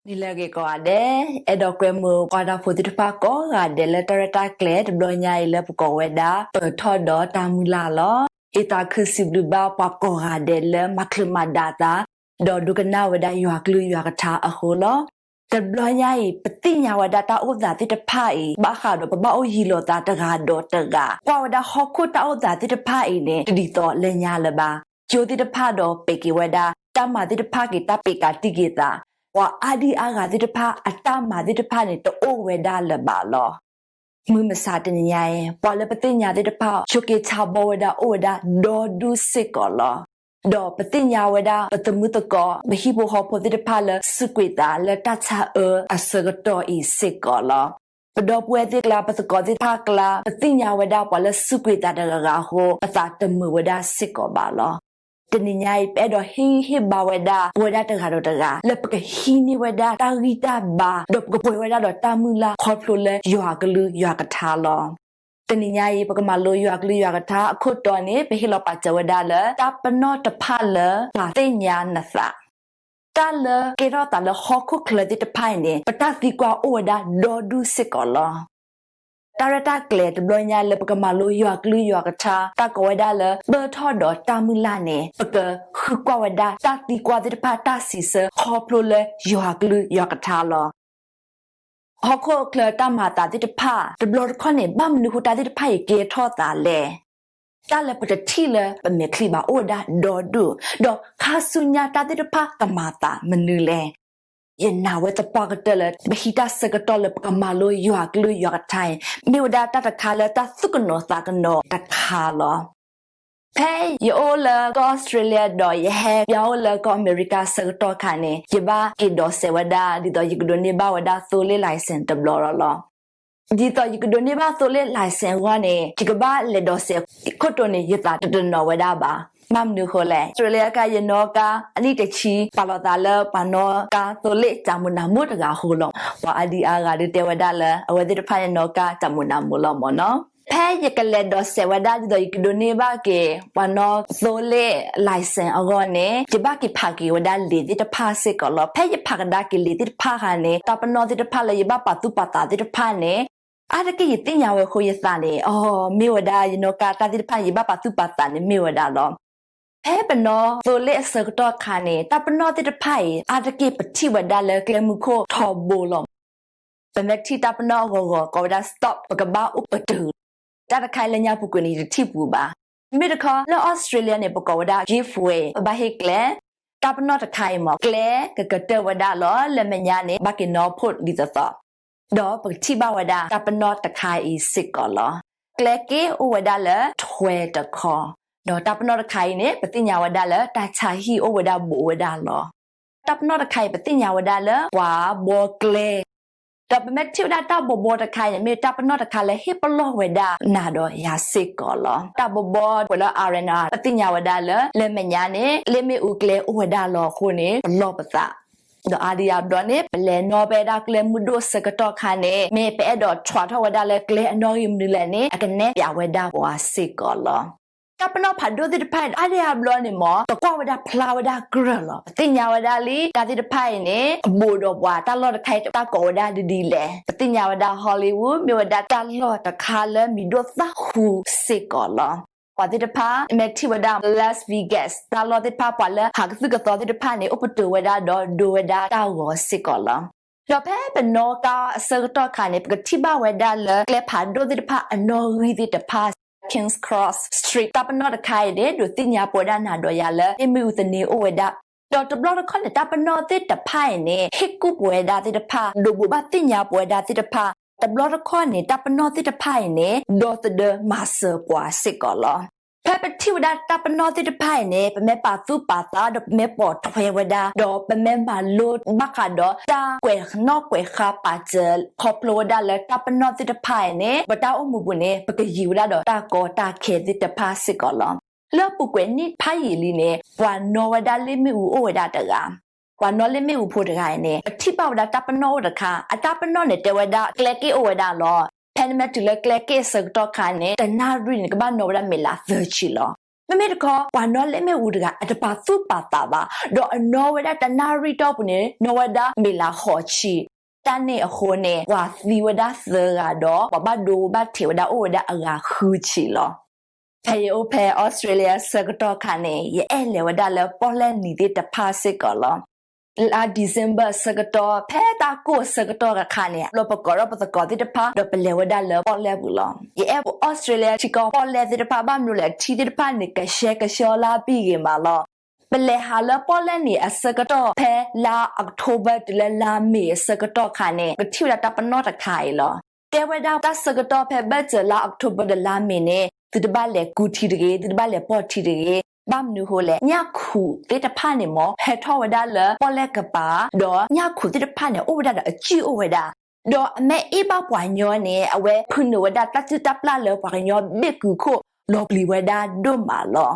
နံၤလၢအဂ့ၤကိးဂၤဒဲး, အဲၣ်ဒိးကွဲမုာ်ပှၤတၢ်ဖိသ့ၣ်တဖၣ်ကိးဂၤဒဲးလၢတၢ်ရဲၣ်တၢ်ကျဲၤတဘျီညါအံၤလၢပကိးဝဲဒၣ် ပၢၢ်ထီၣ်ဒီးတၢ်မုၢ်လၢ်လီၤ. ယသးခုစံးဘျုးဘၣ်ပှၤကိးဂၤဒဲးလၢမၤချုးမၤဒါသး ဒီးဒိကနၣ်ဝဲဒၣ်ယွၤကလုၢ်ယွၤကထါအဃိလီၤ. တဘျီညါအံၤ ပသ့ၣ်ညါဝဲဒၣ်တၢ်အိၣ်သးသ့ၣ်တဖၣ်အံၤ ဘၣ်ဃးဒီးပဘၣ်အိၣ်ယံၤလိာ်သးတဂၤဒီးတဂၤ, ကွၢ်ဝဲဒၣ်ဟီၣ်ခိၣ်တၢ်အိၣ်သးသ့ၣ်တဖၣ်အံၤန့ၣ် တဒ်သိးလၢညါလၢၤဘၣ်. ကၠိသ့ၣ်တဖၣ်ဒီးပဲာ်က့ၤဝဲဒၣ်, တၢ်မၤသ့ၣ်တဖၣ်က့ၤတၢ်ပဲာ်ကးတံာ်က့ၤသး, ပှၤအါဒံအါဂၤသ့ၣ်တဖၣ် အတၢ်မၤသ့ၣ်တဖၣ်န့ၣ် တအိၣ်ဝဲဒၣ်လၢၤဘၣ်လီၤ. မုၢ်မဆါတနံၤညါအံၤ ပှၤလၢပသ့ၣ်ညါသ့ၣ်တဖၣ် ဆိးက့ဆါဘီဝဲဒၣ်အိၣ်ဝဲဒၣ်ဒီဒူၣ်စ့ၢ်ကီးလီၤ. ဒီးပသ့ၣ်ညါဝဲဒၣ် ပသမုၢ်သကိး ပဟံၣ်ဖိဃီဖိသ့ၣ်တဖၣ်လၢစူးကွံာ်သးလၢတၢ်ဆါအၢအဆၢကတီၢ်အံၤစ့ၢ်ကီးလီၤ. ပဒီပုၢ်ဝဲၢ်သ့ၣ်အကျါ ပသကိးသ့ၣ်တဖၣ်အကျါ ပသ့ၣ်ညါဝဲဒၣ်ပှၤလၢစူးကွံာ်သးတဂၤဂၤအဃိ ပသးတမုာ်ဝဲဒၣ်စ့ၢ်ကီးဘၣ်လီၤ. တနံၤညါအံၤ ပအဲၣ်ဒိးဟ့ၣ်ဂံၢ်ဟ့ၣ်ဘါဝဲဒၣ် ပဝဲဒၣ်တဂၤဒီးတဂၤ လၢပကဟံးန့ၢ်ဝဲဒၣ်တၢ်ဂံၢ်တၢ်ဘါ ဒီးပကပှဲၤဝဲဒၣ်ဒီးတၢ်မုၢ်လၢ်ခီဖျိလၢယွၤကလုၢ်ယွၤကထါလီၤ. တနံၤညါအံၤ ပကမၤလိယွၤကလုၢ်ယွၤကထါအခိၣ်တီန့ၣ် ပဟ့ၣ်လီၤပာ်စၢၤဝဲဒၣ်လၢ တၢ်ပနီၣ်တဖၣ်လၢပှၤသ့ၣ်ညါနသး. တၢ်လၢကဲထီၣ်သးလၢဟီၣ်ခိၣ်ချၢသ့ၣ်တဖၣ်အံၤန့ၣ် ပတၢ်သံကွၢ်အိၣ်ဝဲဒၣ်ဒီဒူၣ်စ့ၢ်ကီးလီၤ. တၢ်ရဲၣ်တၢ်ကျဲၤတဘျီညါလၢပကမၤလိယွၤကလုၢ်ယွၤကထါ တၢ်ကိးဝဲဒၣ်လၢ ပၢၢ်ထီၣ်ဒီးတၢ်မုၢ်လၢ်န့ၣ် ပကဃုကွၢ်ဝဲဒၣ်တၢ်သံကွၢ်သ့ၣ်တဖၣ် တၢ်စံးဆၢခီဖျိလၢယွၤကလုၢ်ယွၤကထါလီၤ. ဟီၣ်ခိၣ်ချၢတၢ်မၤအသးသ့ၣ်တဖၣ် တဘျီတခီၣ်န့ၣ် ဘၣ်မနုၤဃိတၢ်သ့ၣ်တဖၣ်အံၤကဲထီၣ်သးလဲၣ်. တၢ်လၢပတထံၣ်လၢပမဲာ်ချံဘၣ်အိၣ်ဝဲဒၣ်ဒီဒူၣ်, ဒီးခါဆူညါတၢ်သ့ၣ်တဖၣ်ကမၤသးမနုၤလဲၣ်. ယနာ်ဝဲသပှၢ်ကတၢၢ်လၢ ပဟံးတၢ်ဆၢကတီၢ်လၢပကမၤလိယွၤကလုၢ်ယွၤကထါအံၤ မ့ၢ်ဝဲဒၣ်တၢ်တခါလၢတၢ်သူၣ်ကနိးသးကနိးတခါလီၤ. ဖဲယအိၣ်လၢကီၢ်အီစထြ့လယါဒီး ယဟဲပၠါအိၣ်လၢကီၢ်အမဲရကၤဆၢကတီၢ်ခါန့ၣ် ယဘၣ်က့ၤဒိးစဲးဝဲဒၣ် ဒ်သိးယကဒိးန့ၢ်ဘၣ်ဝဲဒၣ်သိလ့ၣ် license တဘျီလီၤလီၤ. ဒ်သိးယကဒိးန့ၢ်ဘၣ်သိလ့ၣ် license အဂီၢ်န့ၣ် ယကဘၣ်လဲၤဒိးစဲးခိၣ်တိန့ၣ် ယသးတတနီၤဝဲဒၣ်ဘၣ်. ဘၣ်မနုၤအဃိလဲၣ်, အီစထြ့လယါကါ ယနီၣ်ကါအနံၣ်တဆံ ပာ်လီၤသးလၢပှၤနီၣ်ကါသိလ့ၣ်တၢ်မုာ်နၢ်မုာ်တဂၤအဃိလီၤ. ပှၤအါဒံအါဂၤဒုးတဲဝဲဒၣ်လၢ အဝဲသ့ၣ်တဖၣ်န့ၣ် နီၣ်ကါတၢ်မုာ်နၢ်မုာ်လီၤမ့ၢ်နီၤ. ဖဲယကလဲၤဒိးစဲးဝဲဒၣ် ဒ်သိးယကဒိးန့ၢ်ဘၣ်က့ၤ ပှၤနီၣ်သိလ့ၣ် license အဂီၢ်န့ၣ် ယဘၣ်က့ၤဖးက့ၤဝဲဒၣ်လံာ်သ့ၣ်တဖၣ်စ့ၢ်ကီးလီၤ. ဖဲယဖးကဒါက့ၤလံာ်သ့ၣ်တဖၣ်ခါန့ၣ် တၢ်ပနီၣ်သ့ၣ်တဖၣ်လၢယဘၣ်ပာ်သူၣ်ပာ်သးသ့ၣ်တဖၣ်န့ၣ် အါတက့ၢ်ယသ့ၣ်ညါဝဲအဃိ ယသးန့ၣ် အိ မ့ၢ်ဝဲဒၣ် ယနီၣ်ကါတၢ်သ့ၣ်တဖၣ်န့ၣ် ယဘၣ်ပာ်သူၣ်ပာ်သးန့ၣ်မ့ၢ်ဝဲဒၣ်လီၤ. ဖဲပနီၣ်သိလ့ၣ်အဆၢကတီၢ်ခါန့ၣ် တၢ်ပနီၣ်သ့ၣ်တဖၣ်အံၤ အါတက့ၢ်ပထံၣ်ဝဲဒၣ်လၢကျဲမုၢ်ခိၣ်ထီဘိလီၤ. ပမ့ၢ်ထံၣ်တၢ်ပနီၣ်အဂီၤဂီၤ ကိးဝဲဒၣ် stop ပကဘၣ်အိၣ်ပတုာ်. တၢ်တခါအံၤလၢညါပူၤကွံာ်န့ၣ် ယတထံၣ်ပူၤဘၣ်. မ့မ့ၢ်တခီ လၢအီစထြ့လယါန့ၣ် ပကိးဝဲဒၣ် give way ပဘၣ်ဟ့ၣ်ကျဲ. တၢ်ပနီၣ်တခါအံၤမ့ၢ် ကျဲကကတၢၢ်ဝဲဒၣ်လီၤ. လၢမဲာ်ညါန့ၣ် ဘၣ်က့ၤနီၣ်ဖှိၣ်ဒ်သိးသိး ဒီးပကထံၣ်ဘၣ်ဝဲဒၣ်တၢ်ပနီၣ်တခါအံၤစ့ၢ်ကီးလီၤ. ကျဲက့ၢ်အိၣ်ဝဲဒၣ်လၢထွဲတခီ, ဒီးတၢ်ပနီၣ်တခါအံၤန့ၣ် ပသ့ၣ်ညါဝဲဒၣ်လၢတၢ်ဆါဟံၣ်အိၣ်ဝဲဒၣ်ဘူးဝဲဒၣ်လီၤ. တၢ်ပနီၣ်တခါအံၤ ပသ့ၣ်ညါဝဲဒၣ်လၢပှၤဘီကျဲ ဒီးပမ့ၢ်ထံၣ်ဝဲဒၣ်တၢ်ဘီဘီတခါအံၤန့ၣ် မ့ၢ်တၢ်ပနီၣ်တခါလၢဟ့ၣ်ပလီၢ်ဝဲဒၣ်နၤဒီးယၤစ့ၢ်ကီးလီၤ. တၢ်ဘီဘီပှဲၤလၢ R and R ပသ့ၣ်ညါဝဲဒၣ်လၢ လၢမဲာ်ညါန့ၣ် လ့ၣ်မ့ၣ်အူကျဲအိၣ်ဝဲဒၣ်လီၤအဃိန့ၣ် ပလီၢ်ပသး ဒီးအါဒံအါဘျီန့ၣ် ပလဲၤနီၣ်ဖဲဒၣ်ကျဲမုၢ်ဒိၣ်ဆၢကတီၢ်ခါန့ၣ် မ့ၢ်ပအဲၣ်ဒိးထွဲထီၣ်ဝဲဒၣ်လၢကျဲအနီၣ်ဂံၢ်မနုၤလဲၣ်န့ၣ် အကနဲၣ်ပၠးဝဲဒၣ်ပှၤစ့ၢ်ကီးလီၤ. တၢ်ပနီၣ်ဖးဒိၣ်သ့ၣ်တဖၣ် အါဒံအါဘျီန့ၣ်မ့ၢ် ပကွၢ်ဝဲဒၣ်ဖျါဝဲဒၣ်ကြၢးလီၤ. ပသ့ၣ်ညါဝဲဒၣ်လံ တၢ်သ့ၣ်တဖၣ်အံၤန့ၣ် အဘူးဒီးပှၤ တၢ်လီၢ်တခါအံၤ တၢ်ကိးဝဲဒၣ်ဒ်ဒ်လဲၣ်. ပသ့ၣ်ညါဝဲဒၣ် Hollywood မ့ၢ်ဝဲဒၣ်တၢ်လီၢ်တခါလၢမံၤဒိၣ်သၣ်ဃူစ့ၢ်ကီးလီၤ. ပှၤသ့ၣ်တဖၣ် မ့ၢ်ထံၣ်ဝဲဒၣ် Las Vegas တၢ်လီၢ်သ့ၣ်တဖၣ် ပှၤလၢဟးကသုၣ်ကသီသ့ၣ်တဖၣ်န့ၣ် အိၣ်ပတုာ်ဝဲဒၣ်ဒီးဒိဝဲဒၣ်တၢ်ဂီၤစ့ၢ်ကီးလီၤ. ဒီးဖဲပနီၣ်ကါအဆၢကတီၢ်ခါန့ၣ် ပကထံၣ်ဘၣ်ဝဲဒၣ်လၢကျဲဖးဒိၣ်သ့ၣ်တဖၣ်အနီၣ်ဂံၢ်သ့ၣ်တဖၣ် King's Cross Street တၢ်ပနီၣ်တခါအံၤန့ၣ် ဒုးသ့ၣ်ညါပဝဲဒၣ်နၤဒီးယၤလၢ လ့ၣ်မ့ၣ်အူသန့အိၣ်ဝဲဒၣ်. ဒီးတဘျီတခီၣ်န့ၣ် တၢ်ပနီၣ်သ့ၣ်တဖၣ်အံၤန့ၣ် ဟ့ၣ်ကူၣ်ပဝဲဒၣ်သ့ၣ်တဖၣ် ဒိးဘိးဘၣ်သ့ၣ်ညါပဝဲဒၣ်သ့ၣ်တဖၣ် တဘျီတခီၣ်န့ၣ် တၢ်ပနီၣ်သ့ၣ်တဖၣ်အံၤန့ၣ် ဒီသဒၢမၤစၢၤပှၤစ့ၢ်ကီးလီၤ. ဖဲပထံၣ်ဝဲဒၣ်တၢ်ပနီၣ်သ့ၣ်တဖၣ်အံၤန့ၣ် ပမ့ၢ်ပာ်သူၣ်ပာ်သး ဒီးပမ့ၢ်ပိာ်ထွဲဝဲဒၣ် ဒီးပမ့ၢ်မၤလိဘၣ်ဃးဒီးတၢ်ကွဲးနီၣ်ကွဲးဃါပာ်စၢၤ ခီဖျိဝဲဒၣ်လၢတၢ်ပနီၣ်သ့ၣ်တဖၣ်အံၤန့ၣ် ပတၢ်အိၣ်မူပူၤန့ၣ် ပကယံၤဝဲဒၣ်ဒီးတၢ်ကီတၢ်ခဲသ့ၣ်တဖၣ်စ့ၢ်ကီးလီၤ. လၢအပူၤကွံာ်နံၣ်ဖးယံာ်လံန့ၣ် ပှၤနီၣ်ဝဲဒၣ်လ့ၣ်မ့ၣ်အူအိၣ်ဝဲဒၣ်တဂၤ ပှၤနီၣ်လ့ၣ်မ့ၣ်အူဖိတဂၤအံၤန့ၣ် ပထံၣ်ဘၣ်ဝဲဒၣ်တၢ်ပနီၣ်အိၣ်တခါ အတၢ်ပနီၣ်န့ၣ်တဲဝဲဒၣ် ကျဲက့ၢ်အိၣ်ဝဲဒၣ်လီၤ. ဖဲနမ့ၢ်တုၤလၢကျဲက့ၢ်အဆၢကတီၢ်ခါန့ၣ် တနၣ်ရံၣ်န့ၣ် ကဘၣ်နီၣ်ဝဲဒၣ်မ့ၢ်လၢသၢဆံလီၤ. မ့မ့ၢ်တခီ ပှၤနီၣ်လၢမ့ၣ်အူတဂၤ အတပာ်သူၣ်ပာ်သးဘၣ်, ဒီးအနီၣ်ဝဲဒၣ်တနၣ်ရံၣ်တီၢ်ပူၤန့ၣ် နီၣ်ဝဲဒၣ်မ့ၢ်လၢဃိးဆံ. တၢ်န့ၣ်အဃိန့ၣ် ပှၤသံဝဲဒၣ်သၢဂၤဒီး ပှၤဘၣ်ဒိဘၣ်ထံးဝဲဒၣ်အိၣ်ဝဲဒၣ်အဂၤဃုဆံလီၤ. ဖဲယအိၣ်ဖဲအီစထြ့လယါဆၢကတီၢ်ခါန့ၣ် ယအဲၣ်လဲၤဝဲဒၣ်လၢပီၣ်လဲၣ်နံၤသ့ၣ်တဖၣ်စ့ၢ်ကီးလီၤ. လါ December ဆၢကတီၢ် ဖဲတၢ်ကိၢ်ဆၢကတီၢ်အခါန့ၣ် လီၤပကိးထီၣ်ပသကိးသ့ၣ်တဖၣ် ဒီးပလဲၤဝဲဒၣ်လၢပီၣ်လဲၣ်ပူၤလီၤ. ယအဲၣ်ပှၤအီစထြ့လယါထံကီၢ်ပီၣ်လဲၣ်သ့ၣ်တဖၣ် ဘၣ်မနုၤလဲၣ် ထံသ့ၣ်တဖၣ်န့ၣ် ကရှဲကဆှီလၢအဘံၣ်ဂ့ၤမးလီၤ. ပလဲၤဟးလၢပီၣ်လဲၣ်နံၤအဆၢကတီၢ် ဖဲလါ October တုၤလၢလါ May အဆၢကတီၢ်ခါန့ၣ် ပထံၣ်ဝဲဒၣ်တၢ်ပနီၣ်တခါအံၤလီၤ. တဲဝဲဒၣ်တၢ်ဆၢကတီၢ်ဖဲဘၢၣ်စၢၤလါ October ဒီးလါ May န့ၣ် သုတဘၣ်လဲၤကူထံတဂ့ၤ, သုတဘၣ်လဲၤပီၢ်ထံတဂ့ၤ. ဘၣ်မနုၤဃိလဲၣ်, ညၣ်ခူးသ့ၣ်တဖၣ်န့ၣ်မ့ၢ် ဟဲထီၣ်ဝဲဒၣ်လၢပီၣ်လဲၣ်ကပၤ, ဒီးညၣ်ခူးသ့ၣ်တဖၣ်န့ၣ် အိၣ်ဝဲဒၣ်ဒီးအစုၣ်အိၣ်ဝဲဒၣ်, ဒီးအမ့ၢ်အ့ၣ်ဘၣ်ပှၤညီန့ၣ် အဝဲဖုးနုာ်ဝဲဒၣ်တၢ်စုၣ်တၢ်ပျၢ်လၢပှၤကညီဘ့ၣ်ကုာ်ခိၣ် လီၤပျံၤဝဲဒၣ်ဒိၣ်မးလီၤ.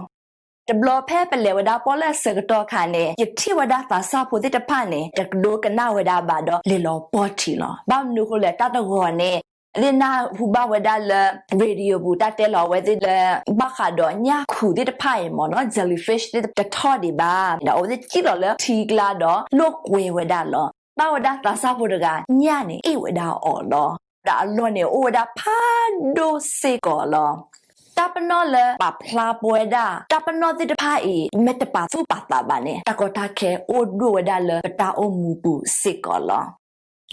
တဘျီဖဲပလဲၤဝဲဒၣ်ပီၣ်လဲၣ်အဆၢကတီၢ်ခါန့ၣ် ယထံၣ်ဝဲဒၣ်သးစၢ်ဖိသ့ၣ်တဖၣ်န့ၣ် တကဒိကနၣ်ဝဲဒၣ်ဘၣ်ဒီး လဲၤလီၤပီၢ်ထံလီၤ. ဘၣ်မနုၤဃိလဲၣ် တၢ်တဂီၤန့ၣ် သ့ၣ်နၢ်ဟူဘၣ်ဝဲဒၣ်လၢ radio ပူၤ တၢ်တဲလီၤအဝဲသ့ၣ်လၢ ဘၣ်ဃးဒီးညၣ်ခူးသ့ၣ်တဖၣ်အံၤမ့ၢ်နီၤ jellyfish သ့ၣ်တထီၣ်ဒံးဘၣ်, ဒီးအဝဲသ့ၣ်စံၣ်လီၤလၢထံကျါဒီး လိာ်ကွဲဝဲဒၣ်လီၤ. ဘၣ်ဝဲဒၣ်သးစၢ်ဖိတဂၤ ညၣ်န့ၣ်အ့ၣ်ဝဲဒၣ်အီၤလီၤ. ဒီးအလီၢ်န့ၣ်အိၣ်ဝဲဒၣ်ဖးဒိၣ်စ့ၢ်ကီးလီၤ. တၢ်ပနီၣ်လၢပာ်ဖျါပဝဲဒၣ် တၢ်ပနီၣ်သ့ၣ်တဖၣ်အံၤ မ့ၢ်တပာ်သူၣ်ပာ်သးဘၣ်န့ၣ် တၢ်ကီတၢ်ခဲအိၣ်ဒိၣ်ဝဲဒၣ်လၢပတၢ်အိၣ်မူပူၤစ့ၢ်ကီးလီၤ.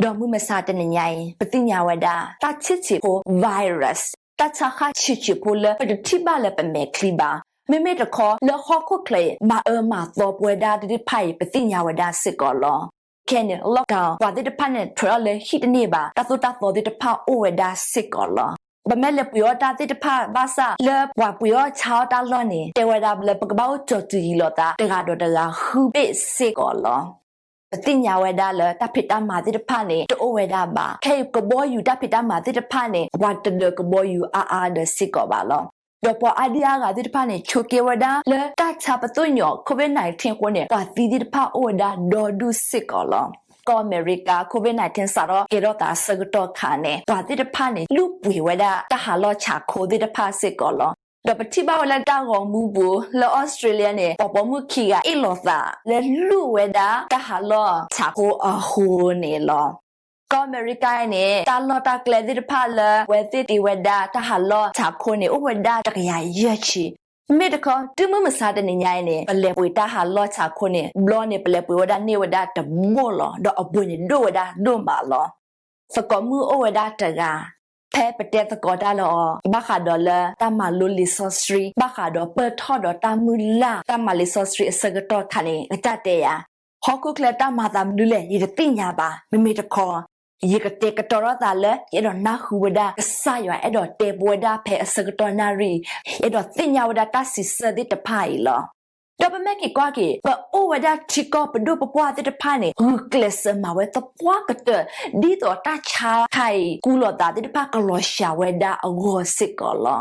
ဒီးမုၢ်မဆါတနံၤညါအံၤ ပသ့ၣ်ညါဝဲဒၣ် တၢ်ဆံးဆံးဖိ virus တၢ်ဆါဃၣ်ဆံးဆံးဖိလၢပတထံၣ်ဘၣ်လၢပမဲာ်ချံဘၣ်, မ့မ့ၢ်တခီလၢဟီၣ်ခိၣ်ချၢအံၤ မၤအၢမၤသီပဝဲဒၣ်သ့ၣ်တဖၣ်အံၤ ပသ့ၣ်ညါဝဲဒၣ်စ့ၢ်ကီးလီၤ. ခဲအံၤန့ၣ် lockdown ပှၤသ့ၣ်တဖၣ်န့ၣ် ထွဲးအီၤလၢဟံၣ်တန့ၢ်ဘၣ်, တၢ်သိၣ်တၢ်သီသ့ၣ်တဖၣ်အိၣ်ဝဲဒၣ်စ့ၢ်ကီးလီၤ. ပမ့ၢ်လဲၤပှ့ၤအီၣ်တၢ်သ့ၣ်တဖၣ်ဘၣ်ဆၣ် လၢပှၤပှ့ၤအီၣ်ဆါအီၣ်တၢ်လီၢ်န့ၣ် တဲဝဲဒၣ်လၢပကဘၣ်အိၣ်ကၠီၤတုၤယံၤလိာ်သး တဂၤဒီးတဂၤဃုဘ့ၣ်စ့ၢ်ကီးလီၤ. ပသ့ၣ်ညါဝဲဒၣ်လၢတၢ်ဖံးတၢ်မၤသ့ၣ်တဖၣ်န့ၣ် တအိၣ်ဝဲဒၣ်ဘၣ်. ခဲအံၤကဘီယူၤတၢ်ဖံးတၢ်မၤသ့ၣ်တဖၣ်န့ၣ် ပှၤတဒၢးကဘီယူၤအါအါဒီးစ့ၢ်ကီးဘၣ်လီၤ. ဒီးပှၤအါဒံအါဂၤသ့ၣ်တဖၣ်န့ၣ် ဆိးက့ဝဲဒၣ်လၢတၢ်ဆါပသိၣ်ညီ COVID nineteen အဃိန့ၣ် ပှၤသံသ့ၣ်တဖၣ်အိၣ်ဝဲဒၣ်ဒီဒူၣ်စ့ၢ်ကီးလီၤ. ကီၢ်အမဲရကၤ COVID nineteen စးထီၣ်ကဲထီၣ်သးအဆၢကတီၢ်ခါန့ၣ် ပှၤသ့ၣ်တဖၣ်န့ၣ် လူၢ်ပှ့ၤဝဲဒၣ်တၢ်ဟးလီၢ်ဆးခိသ့ၣ်တဖၣ်စ့ၢ်ကီးလီၤ. ဒီးပထံၣ်ဘၣ်ဝဲလၢတၢ်ဂီၤမူပူၤ လၢအီစထြ့လယါန့ၣ် ပှၤပိာ်မုၣ်ခံဂၤအ့ၣ်လိာ်သး လၢလူၢ်ဝဲဒၣ်တၢ်ဟးလီၢ်ဆးခိအဃိန့ၣ်လီၤ. ကီၢ်အမဲရကၤန့ၣ် တၢ်လီၢ်တၢ်ကျဲသ့ၣ်တဖၣ်လၢအဝဲသ့ၣ်တ့ဝဲဒၣ်တၢ်ဟးလီၢ်ဆးခိန့ၣ် အိၣ်ဝဲဒၣ်တကယၤယဲၢ်ဆံ. မ့မ့ၢ်တခီ တုၤမုၢ်မဆါတနံၤညါအံၤန့ၣ် ပလဲၤပှ့ၤတၢ်ဟးလီၢ်ဆးခိန့ၣ် ဘျီန့ၣ် ပလဲၤပှ့ၤဝဲဒၣ်န့ၢ်ဝဲဒၣ်တဘိလီၤ. ဒီးအဘိန့ၣ်ဒိၣ်ဝဲဒၣ်ဒိၣ်မးလီၤ. သကိးမုၣ်အိၣ်ဝဲဒၣ်တဂၤ ဖဲပတဲသကိးတၢ်လၢအီၤ ဘၣ်ဃးဒီးလၢတၢ်မၤလိလံာ်စီဆှံ ဘၣ်ဃးဒီးပၢၢ်ထီၣ်ဒီးတၢ်မုၢ်လၢ် တၢ်မၤလံာ်စီဆှံအဆၢကတီၢ်ခါန့ၣ် အတၢ်တဲယၤ ဟီၣ်ခိၣ်ချၢတၢ်မၤသးမနုၤလဲၣ် ယတသ့ၣ်ညါဘၣ်. မ့မ့ၢ်တခီ ယကတဲာ်ကတီၤထီၣ်သးလၢ ယအဲၣ်ဒိးနၢ်ဟူဝဲဒၣ် ကစၢ်ယွၤအဲၣ်ဒိးတဲပဝဲဒၣ်ဖဲအဆၢကတီၢ်နၣ်ရံၣ်, ယအဲၣ်ဒိးသ့ၣ်ညါဝဲဒၣ်တၢ်စံးဆၢသ့ၣ်တဖၣ်အံၤလီၤ. ဒီးပမ့ၢ်က့ၤကွၢ်က့ၤ ပအိၣ်ဝဲဒၣ်ထံကီၢ်ပဒိၣ်ပပှၢ်သ့ၣ်တဖၣ်န့ၣ် ဂုာ်ကျဲးစၢးမၤဝဲသပှၢ်ကတၢၢ် ဒ်သိးတၢ်ဆါခါအံၤ ကူလီၤသးသ့ၣ်တဖၣ်ကလီၤစှၤဝဲဒၣ်အဂီၢ်စ့ၢ်ကီးလီၤ.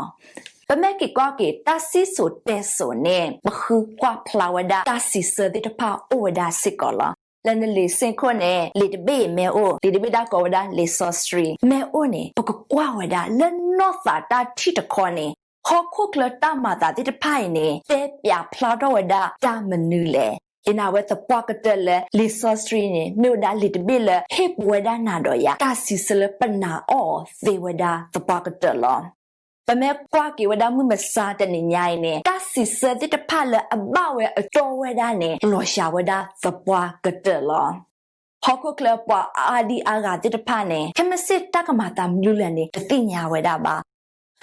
ပမ့ၢ်က့ၤကွၢ်က့ၤ တၢ်စံၣ်စိၤတဲစိၤန့ၣ် ပဃုကွၢ်ဖျါဝဲဒၣ်တၢ်စံးဆၢသ့ၣ်တဖၣ်အိၣ်ဝဲဒၣ်စ့ၢ်ကီးလီၤ. လၢနလံာ်စ့ၢ်ခိၣ်န့ၣ် လံာ်တဘ့ၣ်အံၤမ့ၢ်အိၣ်, လံာ်တဘ့ၣ်တၢ်ကိးဝဲဒၣ်လံာ်စီဆှံ မ့ၢ်အိၣ်န့ၣ် ပကကွၢ်ဝဲဒၣ်လၢနီၢ်သးတၢ်ထံၣ်တခီန့ၣ် ဟီၣ်ခိၣ်ချၢတၢ်မၤသးသ့ၣ်တဖၣ်အံၤန့ၣ် တဲပျးဖျါထီၣ်ဝဲဒၣ်တၢ်မနုၤလဲၣ်. ယနာ်ဝဲသပှၢ်ကတၢၢ်လၢ လံာ်စီဆှံန့ၣ် မ့ၢ်ဝဲဒၣ်လံာ်တဘ့ၣ်လၢ ဟ့ၣ်ပဝဲဒၣ်နၤဒီးယၤ တၢ်စံးဆၢလၢပနာ်အီၤအီၤသ့ဝဲဒၣ်သပှၢ်ကတၢၢ်လီၤ. ပမ့ၢ်ကွၢ်က့ၤဝဲဒၣ်မုၢ်မဆါတနံၤညါအံၤန့ၣ် တၢ်စံးဆၢသ့ၣ်တဖၣ်လၢအဘၣ်ဝဲအတီဝဲဒၣ်န့ၣ် လီၤစှၤဝဲဒၣ်သပှၢ်ကတၢၢ်လီၤ. ဟီၣ်ခိၣ်ချၢပှၤအါဒံအါဂၤသ့ၣ်တဖၣ်န့ၣ် ခဲမုၢ်ဆ့ၣ်တၢ်ကမၤသးမနုၤလဲၣ်န့ၣ် တသ့ၣ်ညါဝဲဒၣ်ဘၣ်.